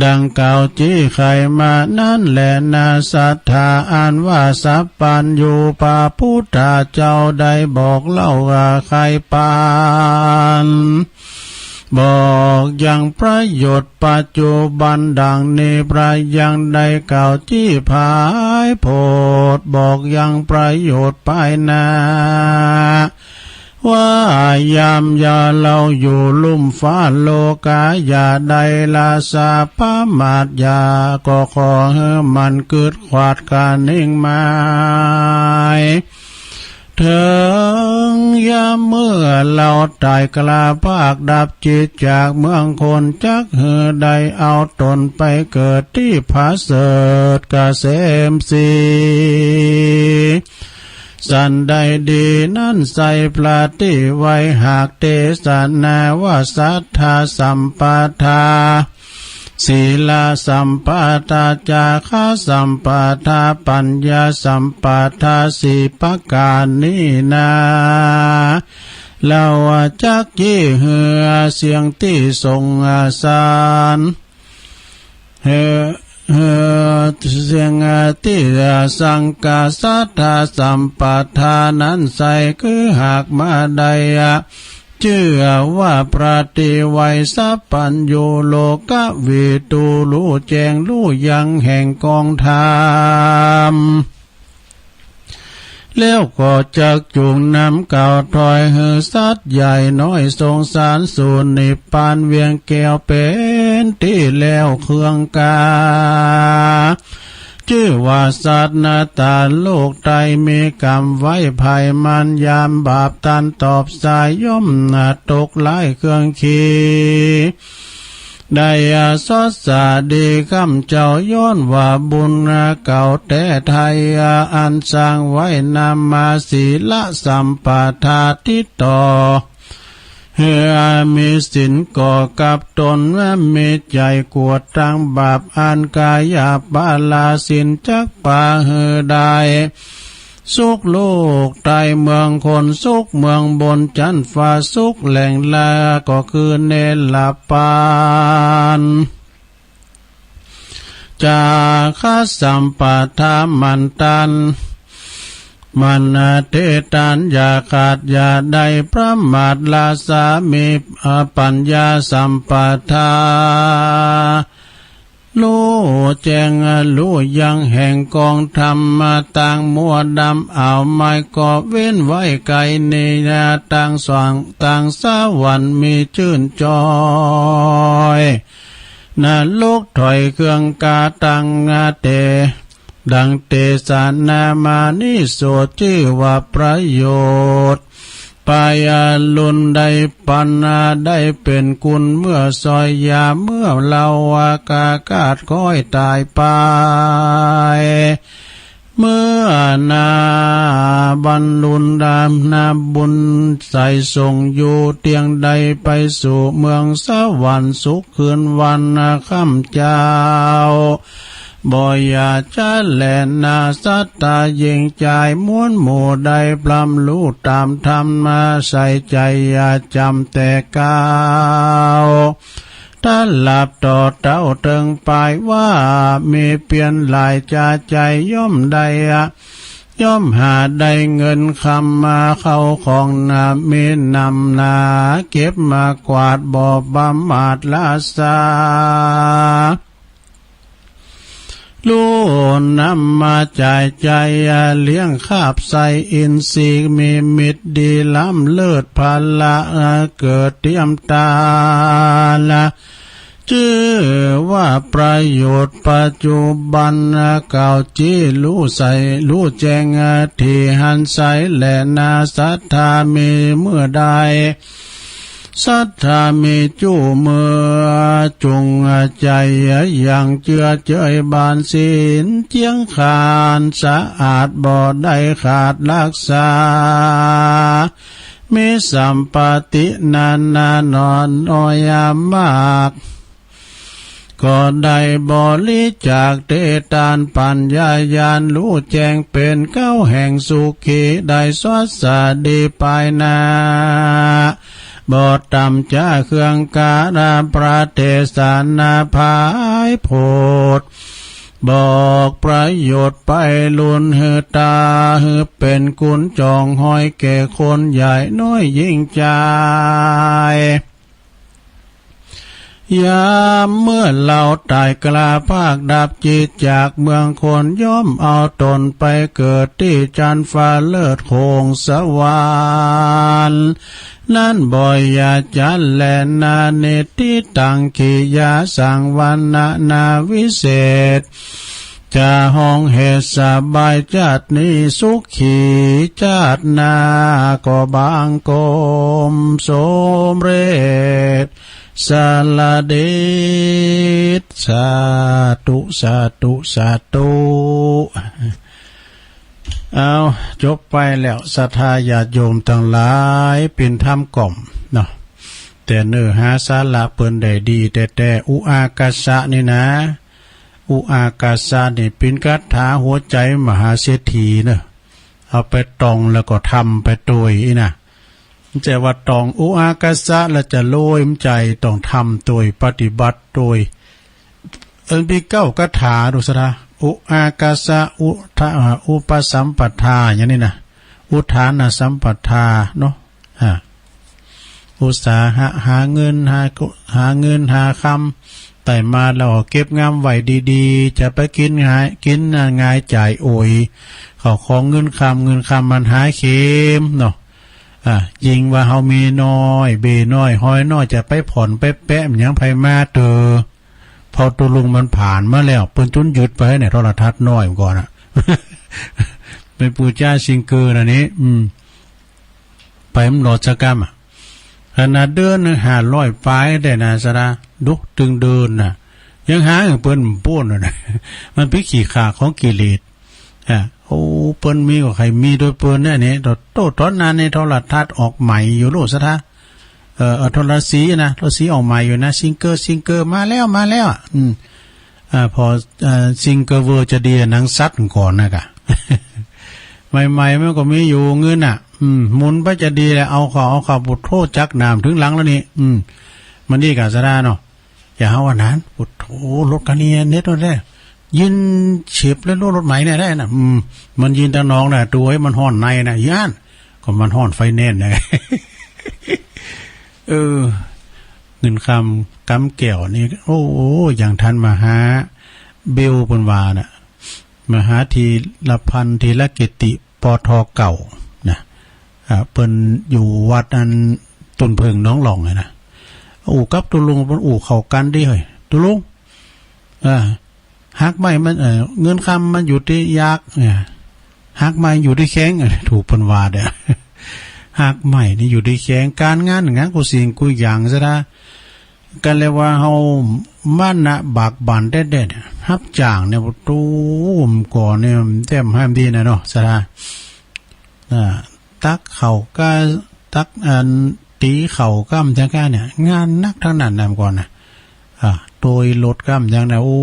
ดังกล่าวจี้ไขมานั้นแหละนา ศรัทธาอันว่าสัพพัญญู พระพุทธเจ้าได้บอกเล่าไขปาน บอกยังประโยชน์ปัจจุบันดังนี้ พระยังได้กล่าวจี้ผายโผด บอกยังประโยชน์ภายหน้า ว่ายามเยาว์เราอยู่ลุ่มฟ้าโลกา อย่าได้ละสาประมาท อย่าก็ขอหื้อหมั่นกึดขวาดกะนิ่งหมาย เถิงยามเมื่อเราต๋ายกล้าภาคดับจิตจากเมืองคน จักหื้อได้เอาตนไปเกิดตี้ผาเสริฐเกษมสี สันใดดีนั้นไซร้ พระตี้ไว้หากเตสนาว่า ศรัทธาสัมปทา ศีลสัมปทา จาคะสัมปทา ปัญญาสัมปทา สี่ประก๋านนี้นา เราจักจี้หื้อเสี้ยงตี้ทรงสาร หื้อ หื้อเสี้ยงตี้สังฆะ ศรัทธาสัมปทานั้นไซร้ คือหากมาได้เจื้อว่าพระตี้ไว้สัพพัญญู โลกวิทู ฮู้แจ้งฮู้ยังแห่งกองธรรม แล้วก็จักจูงนำเก่าถอยหื้อสัตว์ใหญ่น้อยสงสารสู่นิพพานเวียงแก้วเป็นตี้แล้วเครื่องกา ชื่อว่าสัตว์หน้าตาโลกไตมีกรรมไว้ไผ่มันยามบาปตันตอบสายย่อมตกหลายเครื่องขี ได้อาสอดสาดีคำเจ้าย้อนว่าบุญเก่าแต่ไทยอันสร้างไว้นำมาศีลสัมปทาติดต่อ เฮือมีศีลก่อกับตนมีใจกวดตังบาปอันกายาปาลาศีลจักปาหือได้ สุขโลกใต้เมืองคนสุขเมืองบนจันทร์ฟ้าสุขแหล่งลาก็คือเนรปาน จาคะสัมปทามันตัน มันเทตันอย่าขาดอย่าได้ประมาทราสามีปัญญาสัมปทา รู้แจ้งรู้ยังแห่งกองธรรมมาต่างมัวดำเอาไม้ก็เว้นไว้ไกลในนาต่างสว่างต่างสวรรค์มีชื่นจอย นรกถอยเครื่องกาตังเต ดังเตสนามานิโสชื่อว่าประโยชน์ ปายาลุนได้ปันนาได้เป็นคุณเมื่อซอยยาเมื่อเราอากาคาดคอยตายไป เมื่อนาบันลุนดามนาบุญใส่ส่งอยู่เตียงใดไปสู่เมืองสวรรค์สุขคืนวันค่ำเจ้า บ่อย่าจะแลนาสัตตายิงจายม้วนหมู่ได้พรำรู้ตามธรรมมาใส่ใจอย่าจำแต่กาว ถ้าหลับต่อเต้าเถิงปลายว่ามีเปลี่ยนหลายจาใจย่อมได้อะ ย่อมหาได้เงินคำมาเข้าของนามีนำนาเก็บมากวาดบ่ประมาทราสา ลูกนำมาจ่ายใจเลี้ยงคาบใส่อินทรีย์มีมิตรดีล้ำเลิศพละเกิดเตรียมตาละ ชื่อว่าประโยชน์ปัจจุบันเก่าจี้รู้ใสรู้แจ้งที่หันใสและนาศรัทธามีเมื่อใด ศรัทธามีจู้เมือจุงใจยังเจือเจยบานศีลเจียงคานสะอาดบ่ได้ขาดรักษา มีสัมปตินานาหนอนน้อยมาก ก็ได้บริจาคเตตานปัญญาญาณรู้แจ้งเป็นเก้าแห่งสุขีได้สวัสดีปายหน้า บ่ต่ำจากเครื่องการพระเทศนาพายโพด บอกประโยชน์ไปลุนหือตาหือเป็นคุณจองห้อยแก่คนใหญ่น้อยยิ่งใหญ่ ยามเมื่อเราตายกล้าภาคดับจิตจากเมืองคนย่อมเอาตนไปเกิดที่จันทร์ฟ้าเลิศโขงสวรรค์ นั้นบ่อย่าจันแลนานิติตังกิยาสังวรรณนาวิเศษ จะห้องเหตุสบายชาตินี้สุขีชาติหน้าก็บังคมสมเร็จสละเดช สาธุ สาธุ สาธุ เอา จบไปแล้ว ศรัทธาญาติโยมตังหลาย เป๋นธรรมกล่อมเนาะ แต่เนื้อหาสาระเปิ้นได้ดีแต๊ๆ อุอากาสะนี่นะ อุอากาสะนี่เป๋นคาถาหัวใจมหาเศรษฐีเนาะ เอาไปตองแล้วก็ทำไปโตยอี้นะ บ่ใจ้ว่าตองอุอากาสะแล้วจะโลย บ่ใจ้ ต้องทำโตย ปฏิบัติโตย เอิ้นเป๋นเก้าคาถาดูซะนะ อุอากาสะ อุทะ อุปสัมปทา อย่างนี้นะ อุทานสัมปทาเนาะ อ่า อุตสาหะหาเงินหากุ หาเงินหาคำ ไต่มาแล้วก็เก็บงำไว้ดีๆ จะไปกินง่าย กินง่ายจ่ายโอย เข้าของเงินคำ เงินคำมันหาเข็มเนาะ อ่า ยิ่งว่าเฮามีน้อย เบ้น้อย ฮ้อยน้อย จะไปผ่อนไปแปะหยังไผมาเตอ พอตุลุงมันผ่านมาแล้ว เปิ้นจุนหยุดไปเนี่ย โทรทัศน์น้อยก่อนน่ะ เป็นปู่จ้าซิงเกอร์นะนี่ อืม ไปมันหลอดสักกำอะ ขนาดเดือนหนึ่งห้าร้อยปลายได้นะสะดา ดู ตึงเดือนน่ะ ยังหาให้เปิ้นบ่ปล้นน่ะนะ มันเป็นขี้ข้าของกิเลส อ่ะ โอ้ เปิ้นมีก็ใครมีโดยเปิ้นเนี่ย เนี่ย โต โต ตอนนั้นในโทรทัศน์ออกใหม่อยู่โลดสะดา เอ่อ เอ่อ โทรสีนะ โทรสีออกใหม่อยู่นะ ซิงเกอร์ ซิงเกอร์ มาแล้ว มาแล้ว อืม อ่า พอ เอ่อ ซิงเกอร์เวอร์จะดี หนังสัตว์ก่อนนะกะ ใหม่ๆ มันก็มีอยู่เงินน่ะ อืม หมุนไปจะดีแหละ เอาเข้า เอาเข้า พุทโธ จักน้ำถึงหลังแล้วนี่ อืม มันดีกะสะดาเนาะ อย่าหาว่านั้น พุทโธ รถคันนี้เน็ตมันได้ ยินเฉียบเลย รถ รถใหม่เนี่ยได้นะ อืม มันยินตะนองนะ ตัวให้มันฮ้อนในนะ ย่าน ก็มันฮ้อนไฟแนนซ์นะ เออ เงินคำกำแก้วนี่ โอ้ อย่างท่านมหาเบลเปิ้นว่าน่ะ มหาธีรพันธ์ ธีรกิตติ ปท เก่า นะ อ่า เปิ้นอยู่วัดอันต้นเผิงหนองหล่องอะนะ อู้กับตุลุง เปิ้นอู้เข้ากันดีเฮ้ย ตุลุง อ่า ฮากไม้มัน เอ่อ เงินคำมันอยู่ตี้ยากเนี่ย ฮากไม้อยู่ตี้แข้ง ถูกเปิ้นว่าเด้อ ฮากไม้นี่อยู่ตี้แข้ง ก๋านงานงานกู้สิ่งกู้อย่างสะดา ก็เลยว่าเฮามานะบากบั่นแต๊ๆ เนี่ย ฮับจ้างเนี่ย โอ้โห ก่อนเนี่ย แต้มห้ามดีนะเนาะ สะดา อ่า ตักเข้าก็ตัก อัน ตีเข้าก็มันจังก้าเนี่ย งานหนักทั้งนั้นนะ ก่อนนะ อ่า โตยรถก็มันจังนะ โอ้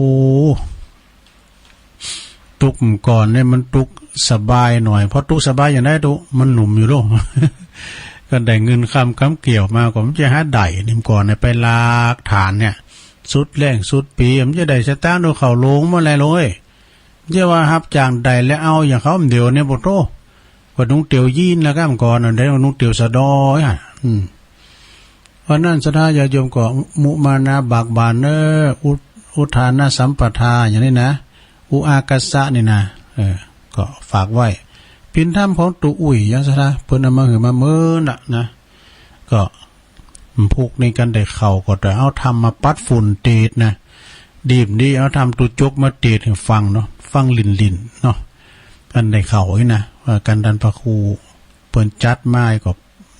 ตุ๊กก่อนเนี่ยมันตุ๊กสบายหน่อย เพราะตุ๊กสบายอย่างใดตุ๊ก มันหนุ่มอยู่โลก ก็ได้เงินคำกำแก้วมา ก็มันจะหาได้ นี่ก่อนเนี่ยไปลากถ่านเนี่ย สุดแล้งสุดปี มันจะได้สตางค์ดูเข้าโลงเมื่อไหร่โลงเอ้ย เจ้าว่าฮับจ้างได้แล้วเอาอย่างเขาเดี๋ยวเนี่ย โอ้โธ่ ว่านุงเตียวยีนแล้วก็ก่อนอันใดนุงเตียวสะดออ่ะ อืม เพราะนั้นศรัทธาญาติโยมก็มุมานะบากบั่นเน้อ อุ อุทานะสัมปทาอย่างนี้นะ อุอากาสะนี่นะ เออ ก็ฝากไว้ พินธรรมของตุ๊อุ้ยยังศรัทธา เปิ้นเอามาหื้อมาเมินน่ะนะ ก็ พุกนี้กันได้เข้าก็แต่เอาธรรมมาปัดฝุ่นเตดนะ ดีมดีเอาธรรมตุ๊จกมาเตดให้ฟังเนาะ ฟังหลิ้นๆ เนาะ กันได้เข้านี่นะ ว่ากันตันพระครูเปิ้นจัดมาก็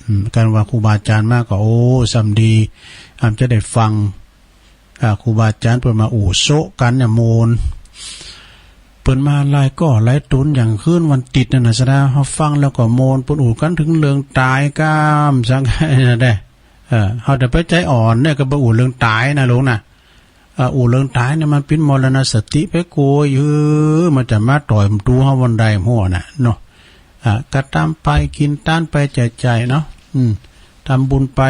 อืม กันว่าครูบาอาจารย์มาก็ โอ้ ส่ำดี อำจะได้ฟัง อ่า ครูบาอาจารย์เปิ้นมาอู้โซะกันเนี่ยโมน เปิ้นมาหลายก้อหลายตนอย่างคืนวันติดนั่นน่ะศรัทธา เฮาฟังแล้วก็โมน เปิ้นอู้กันถึงเรื่องต๋ายก้ามสัง ได้ เออ เฮาแต่ไปใจอ่อนเนี่ยก็ไปอู้เรื่องต๋ายนะหลวงนะ เออ อู้เรื่องต๋ายเนี่ยมันปิ้นมรณสติไปโกย เออ มันจะมาต่อยตู้เฮาวันใดหัวน่ะเนาะ อ่ะ ก็ตามไปกินตานไปแจกจ่ายเนาะ อืม ทำบุญไป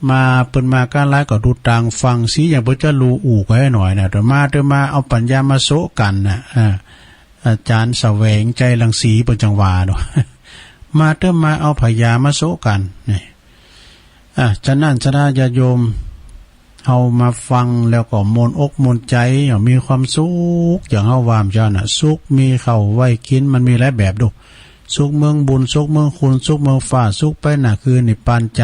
มาเปิ้นมาก้าหลายก็ดูต่างฟังสิ อย่างเปิ้นจะรู้อู้ก็ให้หน่อยนะ แต่มา แต่มาเอาปัญญามาโซะกันนะ อ่า อาจารย์แสวงใจรังสีเปิ้นจังหวาเนาะ มา แต่มาเอาปัญญามาโซะกัน นี่ อ่ะ ฉะนั้นศรัทธาญาติโยม เฮามาฟังแล้วก็ม่วนอกม่วนใจ อย่างมีความสุข อย่างเฮาว่ามันจะน่ะ สุขมีข้าวไว้กิน มันมีหลายแบบดู สุขเมืองบุญ สุขเมืองคุณ สุขเมืองฟ้า สุขไปหน้าคือนิพพานใจ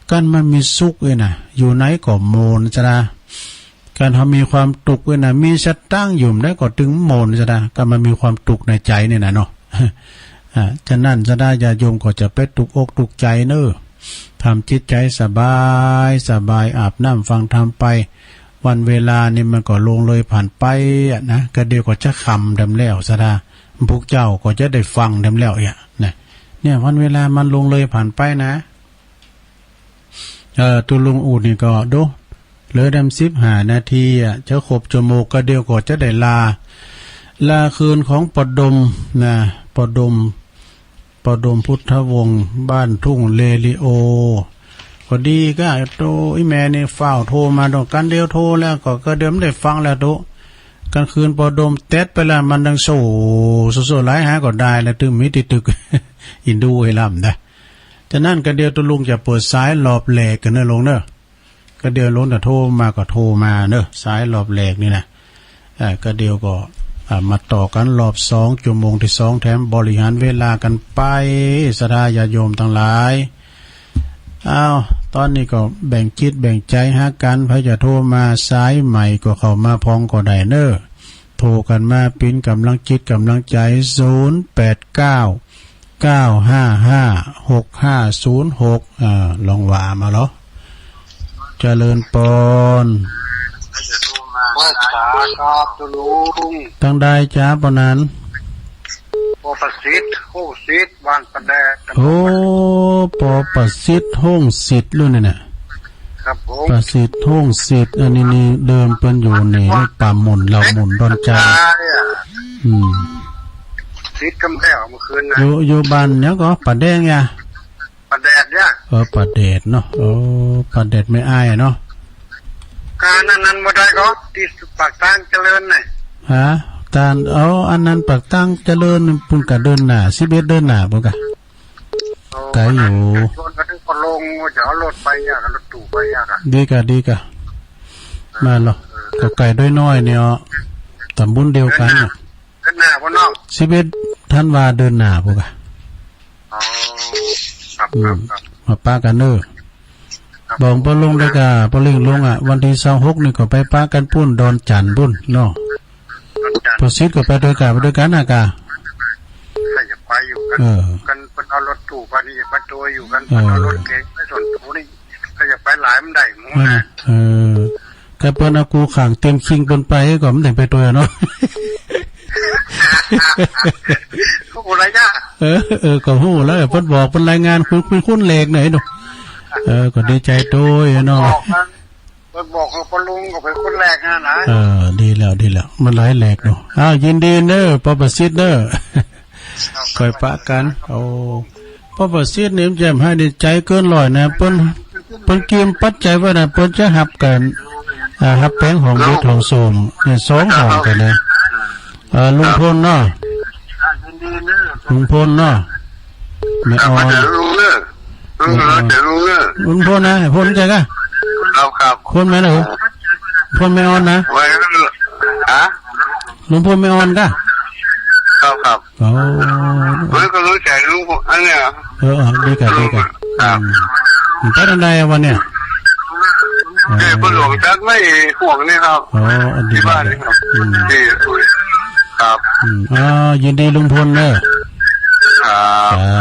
กันมันมีสุขเอ้ยน่ะ อยู่ไหนก็ม่วนศรัทธา กันเฮามีความตุ๊กข์เอ้ยน่ะ มีสตางค์อยู่ได้ก็ตึงม่วนศรัทธา กันมันมีความตุ๊กข์ในใจนี่น่ะเนาะ อ่า ฉะนั้นศรัทธาญาติโยมก็จะไปตุ๊กอกตุ๊กใจเน้อ ทำจิตใจสบายสบาย อาบน้ำฟังธรรมไป วันเวลานี่มันก็ล่วงเลยผ่านไปอะนะ ก็เดี๋ยวก็จะค่ำแหมแล้วศรัทธา พวกเจ้าก็จะได้ฟังแหมแล้วอะนะ เนี่ย วันเวลามันล่วงเลยผ่านไปนะ เอ่อ ตุ๊ลุงอู้นี่ก็ดู เหลือแหมสิบห้านาทีอะ จะครบชั่วโมง ก็เดี๋ยวก็จะได้ลา ลาคืนของป้อดมนะ ป้อดม ป้อดมพุทธวงศ์ บ้านทุ่งเรดิโอ ก็ดีก็โต อีแม่นี่ฟ้าวโทรมาดอก กันเดียวโทรแล้วก็ ก็เดี๋ยวมันได้ฟังแล้วโต กลางคืนป้อดมแต๊ดไปแล้ว มันดังโซ่ โซ่ โซ่หลายหาก็ได้แล้ว ตึงมีติดตึก อินดูให้ลำนะ ฉะนั้นก็เดี๋ยวตุ๊ลุงจะเปิดสายรอบแรกกันเน้อหลวงเน้อ ก็เดี๋ยวล้นแต่โทรมาก็โทรมาเนอะ สายรอบแรกนี่นะ เอ่อ ก็เดี๋ยวก็ อ่า มาต่อกันรอบสอง ชั่วโมงที่สองแถม บริหารเวลากันไป ศรัทธาญาติโยมทั้งหลาย อ้าว ตอนนี้ก็แบ่งจิตแบ่งใจหากัน ใผจะโทรมาสายใหม่ก็เข้ามาพองก็ได้เนอะ โทรกันมาปิ้นกำลังจิตกำลังใจ ศูนย์แปดเก้า เก้าห้าห้า หกห้าศูนย์หก อ่า ลองว่ามาเหรอ เจริญปอน ว่าจ๋าครับเจ้าลุง ตั้งใดจ๊ะปอนั้น ปอประสิทธิ์ ห้องสิทธิ์ บ้านประแดด โอ้ ปอประสิทธิ์ ห้องสิทธิ์ รุ่นนี่น่ะ ครับผม ประสิทธิ์ ห้องสิทธิ์ อันนี้นี่เดิมเปิ้นอยู่นี่ ป่าหมุ่น เหล่าหมุ่น ดอนจาน อืม สิทธิ์กำแพงเมื่อคืนนะ อยู่ อยู่บ้านหยังก็ ป่าแดงยะ ป่าแดดเนี่ย เออ ป่าแดดเนาะ เออ ป่าแดดแม่อ้ายเนาะ การอันนั้นบ่ได้ก็ ที่ปากทางเจริญน่ะ ฮะ ตาน เอา อันนั้นปากทางเจริญ ปุ้นกะเดินหน้า สิบเอ็ดเดินหน้า ปุ้นกะ โอ้ ไกลอยู่ ชวนกันถึงปะลง ว่าจะเอารถไปยากอะ รถตู้ไปยากอะ ดีกะ ดีกะ มาเหรอ ก็ไกลด้วยน้อยเนี่ย ตำบลเดียวกันน่ะ เดินหน้า เดินหน้าบ่เนาะ สิบเอ็ดธันวาเดินหน้า ปุ้นกะ อ๋อ ครับ อืม ครับ ครับ มาปะกันเนอะ ครับ บอกปอลงด้วยกะ ปอเล่งลงอ่ะ วันที่ซาวหกนี่ก็ไปปะกันปุ้น ดอนจันทน์ปุ้นเนาะ ดอนจันทน์ ประสิทธิ์ก็ไปด้วยกะ ไปด้วยกันนะกะ ใครจะไปอยู่กัน เออ กันเพิ่นเอารถตู้ไปนี่ ไปตัวอยู่กัน เออ เพิ่นเอารถเก๋งไปส่วนตัวนี่ ใครจะไปหลายมันได้หมด นั่น นะ น่ะ เออ ก็เปิ้นเอากูขังเต็มคิงเปิ้นไปก็มันถึงไปตัวเนาะ ฮู้แล้วจ้ะ เออ เออ ก็ฮู้แล้ว เปิ้นบอก เปิ้นรายงาน คุณ คุณ คุณเลขหน่อยดู เออ ก็ดีใจด้วยเนาะ บอกนะ เปิ้นบอกว่าปอลุงก็เป็นคนแรกนะนะ เออ ดีแล้ว ดีแล้ว มันหลายเลขดู อ้าว ยินดีเนอะ ปอประสิทธิ์เนอะ ครับ ค่อยปะกัน โอ้ ปอประสิทธิ์นี่มันจะให้ในใจเกินร้อยนะ เปิ้น เปิ้นเกียมปัจจัยไว้นะ เปิ้นจะหับกัน อ่า หับแปลงห้องเล็กห้องส้วมเนี่ย สองห้องกันนะ เอ่อ ลุงพลเนาะ ลุงพลเนาะ แม่ออน ลุงเนอะ ลุงเนอะ ลุงพลนะ พลรู้จักอะ ครับ ครับ พลแม่นะ พลแม่ออนนะ ไว้ ฮะ ลุงพลแม่ออนกะ ครับ ครับ โอ้ เฮ้ย ก็รู้จักลุง อันเนี้ย เออ เออ ดีกะ ดีกะ ครับ อืม ไปทางใดอะวันเนี้ย เออ เออ พ่อหลวงจัดไว้ห่วงนี่ครับ อ๋อ ดี ที่บ้านนี่ครับ อืม ที่ ครับ อืม อ่า ยินดีลุงพลเนอะ ครับ อ่า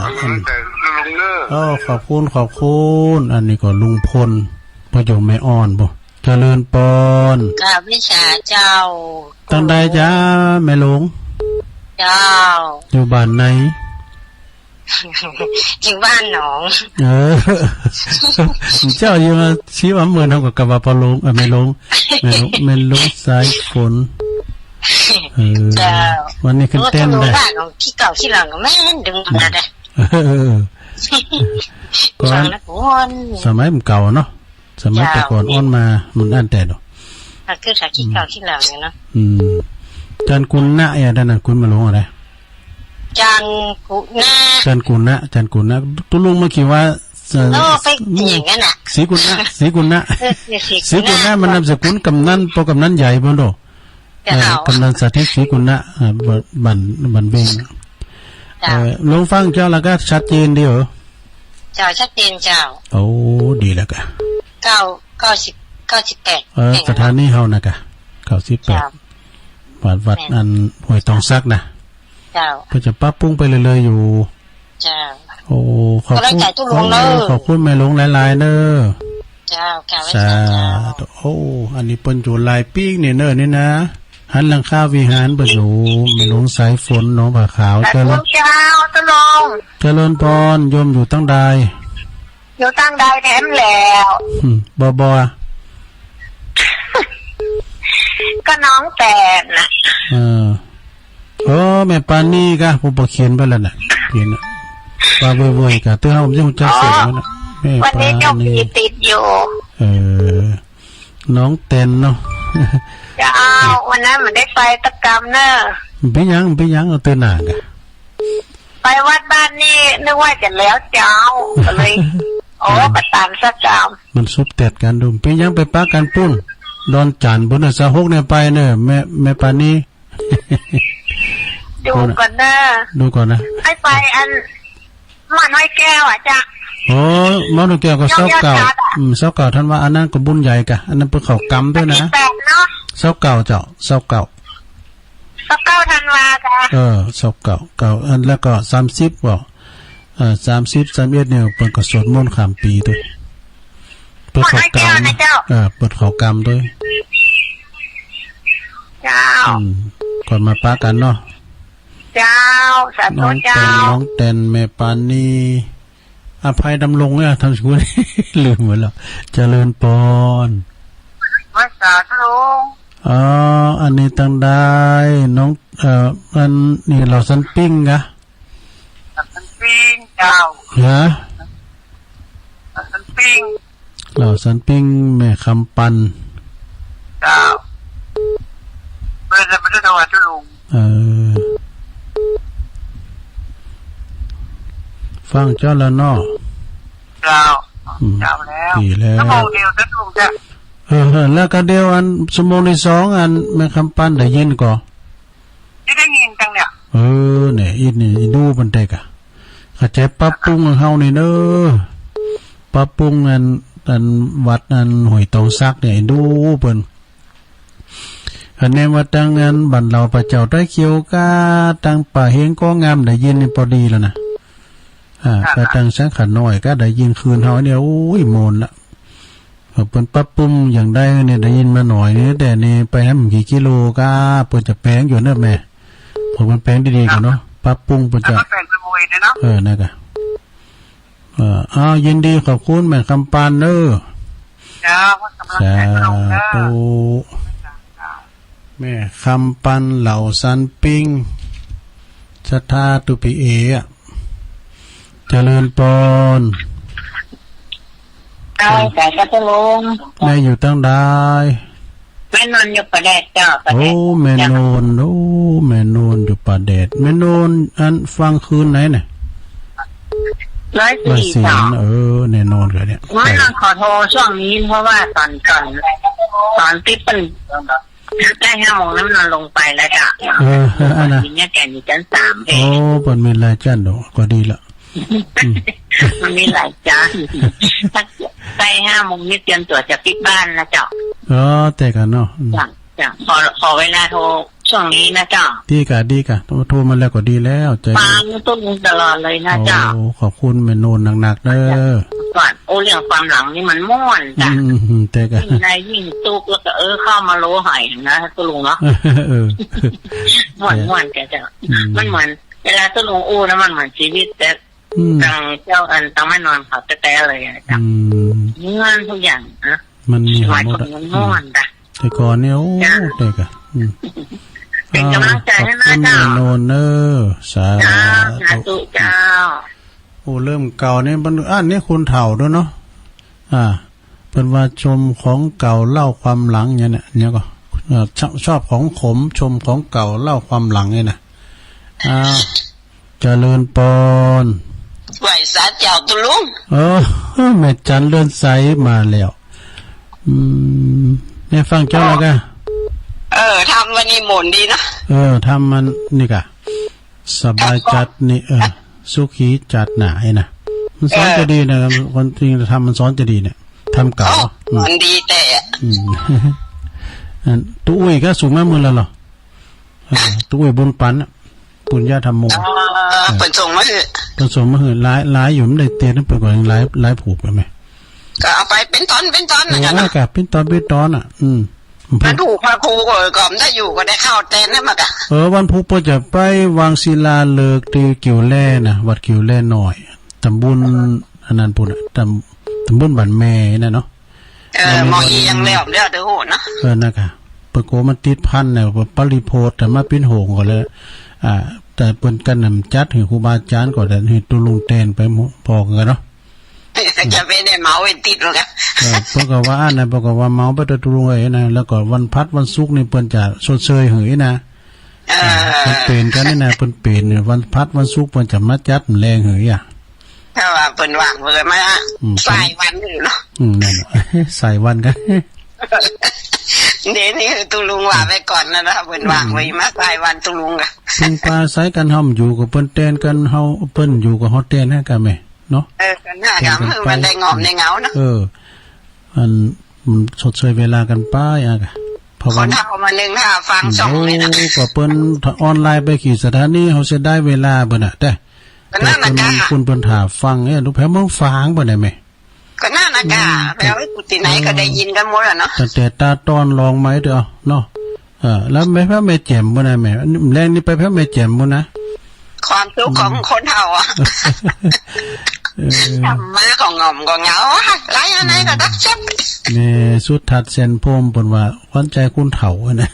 ขอบคุณแต่ลุงเนอะ โอ้ ขอบคุณ ขอบคุณ อันนี้ก็ลุงพล พ่อโยมแม่อ่อนบ่ เจริญปอน กราบวิชาเจ้า ตั้งใดจ๊ะ แม่หลวง เจ้า อยู่บ้านไหน อยู่บ้านหนอง เออ เจ้าอยู่มาชี้ว่าเมืองเฮาก็กะว่าปอหลวง เออ แม่หลวง แม่หลวง แม่หลวงสายฝน เออ เจ้า วันนี้ขึ้นเต้นได้ โอ้ ตกลงว่าของขี้เก่าขี้หลังก็แม่นดึงมาได้ เออ ก่อน ฟังแล้วก็วน สมัยมันเก่าเนาะ สมัยแต่ก่อน เจ้า อ่อนมา มันอันแต่เนาะ อ่ะ คือถ้าขี้เก่าขี้หลังเนี่ยเนาะ อืม จันกุณะ อย่าด้านนั้น คุณมาหลวงอะไร จันกุณะ จันกุณะ จันกุณะ ตุลุงมาคิดว่า เอ่อ โอ้ ไปอย่างนั้นน่ะ ศรีกุณะ ศรีกุณะ เออ ศรีกุณะ ศรีกุณะ มันนามสกุลกำนัน พ่อกำนันใหญ่บ่โด เจ้า เอ่อ กำนันสถิต ศรีกุณะ เอ่อ บ้าน บ้าน บ้านเบง เจ้า เอ่อ ลุงฟังเจ้าแล้วก็ชัดเจนดีเหรอ เจ้า ชัดเจนเจ้า โอ้ ดีแล้วกะ เก้า เก้าสิบ เก้าสิบแปด เออ แห่ง สถานีเฮานะกะ เก้าสิบแปด เจ้า วัด วัด แม่น อันห้วยตองสักนะ เจ้า เพิ่นจะปรับปรุงไปเรื่อยๆอยู่ เจ้า โอ้ ขอบคุณ ก็แล้วแต่ตุลุงเนอะ โอ้ ขอบคุณแม่หลวงหลายๆเนอะ เจ้า กราบไหว้ สา เจ้า ธุ โอ้ อันนี้เปิ้นอยู่หลายปีนี่เนอะนี่นะ หันหลังคาวิหารเปิ้นอยู่ แม่หลวงสายฝน หนองผาขาว สาธุ เจริญ เจ้า ตุลุง เจริญพร โยมอยู่ตั้งใด อยู่ตั้งใดแถมแล้ว อืม บ่ บ่ ก็น้องแตนน่ะ เออ โอ้ แม่ปานีกะ ผู้บ่เขียนไปแล้วน่ะ เขียนน่ะ ว่าเว่ยๆกะ เตื้อเฮายังจักเสียงมันน่ะ แม่ปานี วันนี้เจ้าพี่ติดอยู่ เออ น้องแตนเนาะ เจ้า วันนั้นมันได้ไปตะกำเนอะ เป็นหยัง เป็นหยัง เอาเตื้อหน้ากะ ไปวัดบ้านนี่นึกว่าจะแล้วเจ้า ก็เลย โอ้ ก็ตามซะเจ้า มันสุบแตดกันดู เปิ้นยังไปปะกันปุ้น ดอนจันทน์ปุ้นน่ะ ซาวหกเนี่ยไปเนอะ แม่ แม่ปานี ดูก่อนนะ ดูก่อนนะ ให้ไปอัน ม่อนห้อยแก้วอะเจ้า โอ้ ม่อนห้อยแก้วก็ ยอด ซาวเก้า ยอดครับอะ อืม ซาวเก้าธันวา อันนั้นก็บุญใหญ่กะ อันนั้นเปิ้นเข้ากรรมด้วยนะ วันที่แปดเนาะ ซาวเก้าเจ้า ซาวเก้า ซาวเก้าธันวาเจ้า เออ ซาวเก้า เก้า อัน แล้วก็สามสิบก็ เอ่อ สามสิบ สามสิบเอ็ดเนี่ย เปิ้นก็สวดมนต์ข้ามปีด้วย เปิ้นเข้ากรรม ม่อนห้อยแก้วนะเจ้า เออ เปิ้นเข้ากรรมด้วย เจ้า อืม ก่อนมาปะกันเนาะ เจ้า สาธุ น้องแตน เจ้า น้องแตน แม่ปานี อภัยดำรงเนี่ย ทำสกุล ลืมหมดแล้ว เจริญปอน ภาษาทะลง อ๋อ อันนี้ตังใด น้อง เอ่อ อันนี้เหล่าสันปิ้งกะ เหล่าสันปิ้ง เจ้า ฮะ เหล่าสันปิ้ง เหล่าสันปิ้ง แม่คำปัน เจ้า เปิ้นจะมาดูดาวอะ เจ้าลุง เออ ฟังเจ้าแล้วเนาะ เจ้า อืม เจ้าแล้ว ดีแล้ว ชั่วโมงเดียว เจ้าลุงจ้ะ เออ เออ แล้วก็เดี๋ยวอัน ชั่วโมงที่สอง อัน แม่คำปันได้ยินก่อ ที่ได้ยินจังเนี่ย เออ เนี่ย อีนี่ อีดูมันได้กะ เข้าใจปรับปรุงเฮานี่เด้อ ปรับปรุงอัน อันวัดอันห้วยตองสักเนี่ย ดูเปิ้น คะแนนว่าตังอันบ้านเหล่าพระเจ้าไตรเขียวกะ ตังป่าเฮงก็งาม ได้ยินนี่พอดีแล้วนะ อ่า ค่ะ กะตังสังขะน้อยกะได้ยินคืนเฮาเนี่ย โอ้ย ม่วนละ เปิ้นปรับปรุงอย่างใดเนี่ยได้ยินมาหน่อยนี่ แต่นี่ไปให้มันกี่กิโลกะ เปิ้นจะแปลงอยู่เนอะแม่ ผมมันแปลงดีๆก่อนเนาะ ปรับปรุงเปิ้นจะ แล้วก็แปลงไปมวยเนี่ยเนาะ เออ นั่นกะ เออ อ้าว ยินดีขอบคุณแม่คำปันเนอะ เจ้า ขอกำลังใจตรงเด้อ สาธุ แม่คำปันเหล่าสันปิ้ง ศรัทธาตุพีเออะ เจริญปอน เจ้า สาธุลุง แม่อยู่ตังใด แม่นอนอยู่ป่าแดดเจ้า ป่าแดด โอ้ แม่นอน โอ้ แม่นอนอยู่ป่าแดด แม่นอนอันฟังคืนไหนเนี่ย ร้อยสี่ ร้อยสี่ เจ้า เออ แน่นอนเลยเนี่ย ว่าขอโทษช่วงนี้ เพราะว่าตอน ตอน ตอนที่เปิ้น ใกล้ห้าโมงแล้วมันนอนลงไปแล้วจ้ะ เออ เออ อันน่ะ ทีเนี้ยแกอยู่ชั้นสามเอง โอ้ เปิ้นมีหลายชั้นเนาะ ก็ดีละ อืม มันมีหลายชั้น ถ้าใกล้ห้าโมงนี่เตรียมตัวจะปิดบ้านแล้วจ้ะ อ๋อ แต่กันเนาะ อืม จ้ะ จ้ะ ขอ ขอเวลาโทรช่วงนี้นะจ้ะ ดีกะ ดีกะ โทร โทรมาแล้วก็ดีแล้ว ใจ ฟังตุ้งตลอดเลยนะจ้ะ โอ้ ขอบคุณแม่นอนหนักๆเด้อ ก่อน โอ้ เรื่องความหลังนี่มันม่วนจ้ะ อืม อืม อืม แต่กะ ยิ่งได้ยิ่งสุข แล้วก็ เออ เข้ามาโลหายนะ คุณลุงเนาะ เออ ม่วน ม่วนจ้ะ จ้ะ อืม มันเหมือน เวลาคุณลุงอู้นะ มันเหมือนชีวิต แต่ อืม ตังเจ้าอันตังแม่นอนเขาแต๊ๆเลยอะจ้ะ อืม ม่วนทุกอย่างนะ มันมีหมดอะ สมัยก่อนมันม่วนจ้ะ อืม แต่ก่อนเนี่ย โอ้ จ้ะ แต่กะ อืม เป็นกำลังใจให้นะ อ้าว ขอบคุณ จ้ะ แม่นอนเนอะ สา จ้ะ ธุ สาธุจ้ะ โอ้ เริ่มเก่าเนี่ยมัน อันนี้คนเฒ่าด้วยเนาะ อ่า เปิ้นว่าชมของเก่าเล่าความหลังเนี่ยนะ เนี่ยก็ เอ่อ ชอบ ชอบของขม ชมของเก่าเล่าความหลังเนี่ยนะ อ่า เจริญปอน ไหว้สาเจ้าตุลุง เออ แม่จันเรือนใสมาแล้ว อืม แม่ฟังเจ้าแล้วกะ เออ ทำวันนี้หมุนดีเนาะ เออ ทำมันนี่กะ สบายจัดนี่ เออ สุขีจัดหนาไอ้นะ มันสอน เออ จะดีนะ คนจริงทำมันสอนจะดีเนี่ย ทำเก่า โอ้ อืม มันดีแต่ อืม อัน ตู้อุ้ยก็สูงมากมือแล้วเหรอ เออ ตู้อุ้ยบุญปันน่ะ ปุญญาธรรมโม อ๋อ เออ เปิ้นส่งมาหื้อ เปิ้นส่งมาหื้อ หลาย หลายอยู่ มันได้เตียน เปิ้นก็หลาย หลายผูกไปไหม ก็เอาไปเป็นตอนเป็นตอนนะจ๊ะเนาะ เออ ก็เป็นตอนเป็นตอนอ่ะ อืม มันถูกพระครูก็ ก็ได้อยู่ ก็ได้เข้าแทนนั่นมาก่ะ เออ วันพุธเปิ้นจะไปวางศิลาฤกษ์ที่กิ่วแร่นะ วัดกิ่วแร่น้อย ตำบลอันนั้นพู้นน่ะ ตำ ตำบลบ้านแม่นั่นเนาะ เออ แม่น หมออียังแล้ว เดี๋ยวเดี๋ยวโหดเนาะ เออ นั่นกะ เปิ้นโกมันติดพันเนี่ย เปิ้นปริโภค แต่มาปิ้นโหงก่อนเลย อ่า แต่เปิ้นกันนำจัดให้ครูบาอาจารย์ก่อน แต่ให้ตุลุงแตนไปพอกันเนาะ จะไปได้เหมาไปติดเหมือนกัน เออ เปิ้นก็ว่าอันนั้น เปิ้นก็ว่าเหมาไปแต่ตุลุงเอ้ยนะ แล้วก็วันพัดวันศุกร์นี่เปิ้นจะชดเชยหื้อนะ เออ อ่า เปิ้นเปลี่ยนกันนี่นะ เปิ้นเปลี่ยนเนี่ย วันพัดวันศุกร์เปิ้นจะมาจัดแรงหื้ออ่ะ ถ้าว่าเปิ้นว่างเปิ้นมา อืม สายวันอยู่เนาะ อืม นั่นน่ะ สายวันกัน เดี๋ยวนี้คือตุลุงว่าไว้ก่อนนะ ถ้าเปิ้นว่าง อืม ไว้มาสายวันตุลุงอะ เพิ่นปาสายกัน เฮาอยู่กับเปิ้นแตนกัน เฮา เปิ้นอยู่กับเฮาแตนนะกะแม่เนาะ เออ กันหน้า แตนกัน กะมัน ไป ได้งอมได้เหงาเนาะ เออ อัน มันชดเชยเวลากันไปอะกะ เพราะว่า คนเฒ่ามานึ่งถ้าฟังส่องเลยนะ โอ้ ก็เปิ้นออนไลน์ไปกี่สถานี เฮาเสียดายเวลาเปิ้นน่ะ แต่ ก็นั่นน่ะ แต่เปิ้น กะ เปิ้น เปิ้นถ่าฟังเนี่ย ลูกแผ่เมืองฝางเปิ้นได้แม่ ก็นั่นน่ะกะ อืม แปลว่าอยู่ที่ไหนก็ได้ยินกันหมดอะเนาะ ตั้งแต่ตาตอนลองมาเด้อเนาะ เออ แล้วแม่ แม่แจ่มเปิ้นน่ะแม่ แลงนี่ไปแผ่แม่แจ่มเปิ้นนะ ความทุกข์ของคนเฒ่าอะ เออ ธรรมะก็ง่อมก็เหงาอะ ไลฟ์อันไหนก็ดับชับ แม่สุทัศน์ แสนพรหม เปิ้นว่าขวัญใจคนเฒ่าอะนะ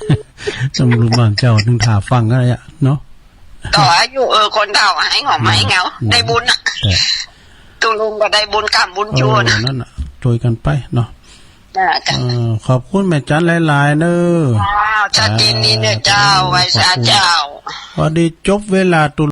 สำหรับบ้านเจ้าถึงถ่าฟังอะเนาะ ต่ออายุ เออ คนเฒ่าหายง่อมหายเหงา อืม ได้บุญอะ แต่ ตุลุงก็ได้บุญกรรมบุญชั่วนะ เออ นั่นน่ะ ช่วยกันไปเนาะ น่าจะ เออ ขอบคุณแม่จันหลายๆ เนอะ อ้าว ชัดเจนดีเนอะเจ้า เออ ไหว้สาเจ้า ขอบคุณ พอดีจบเวลาตุ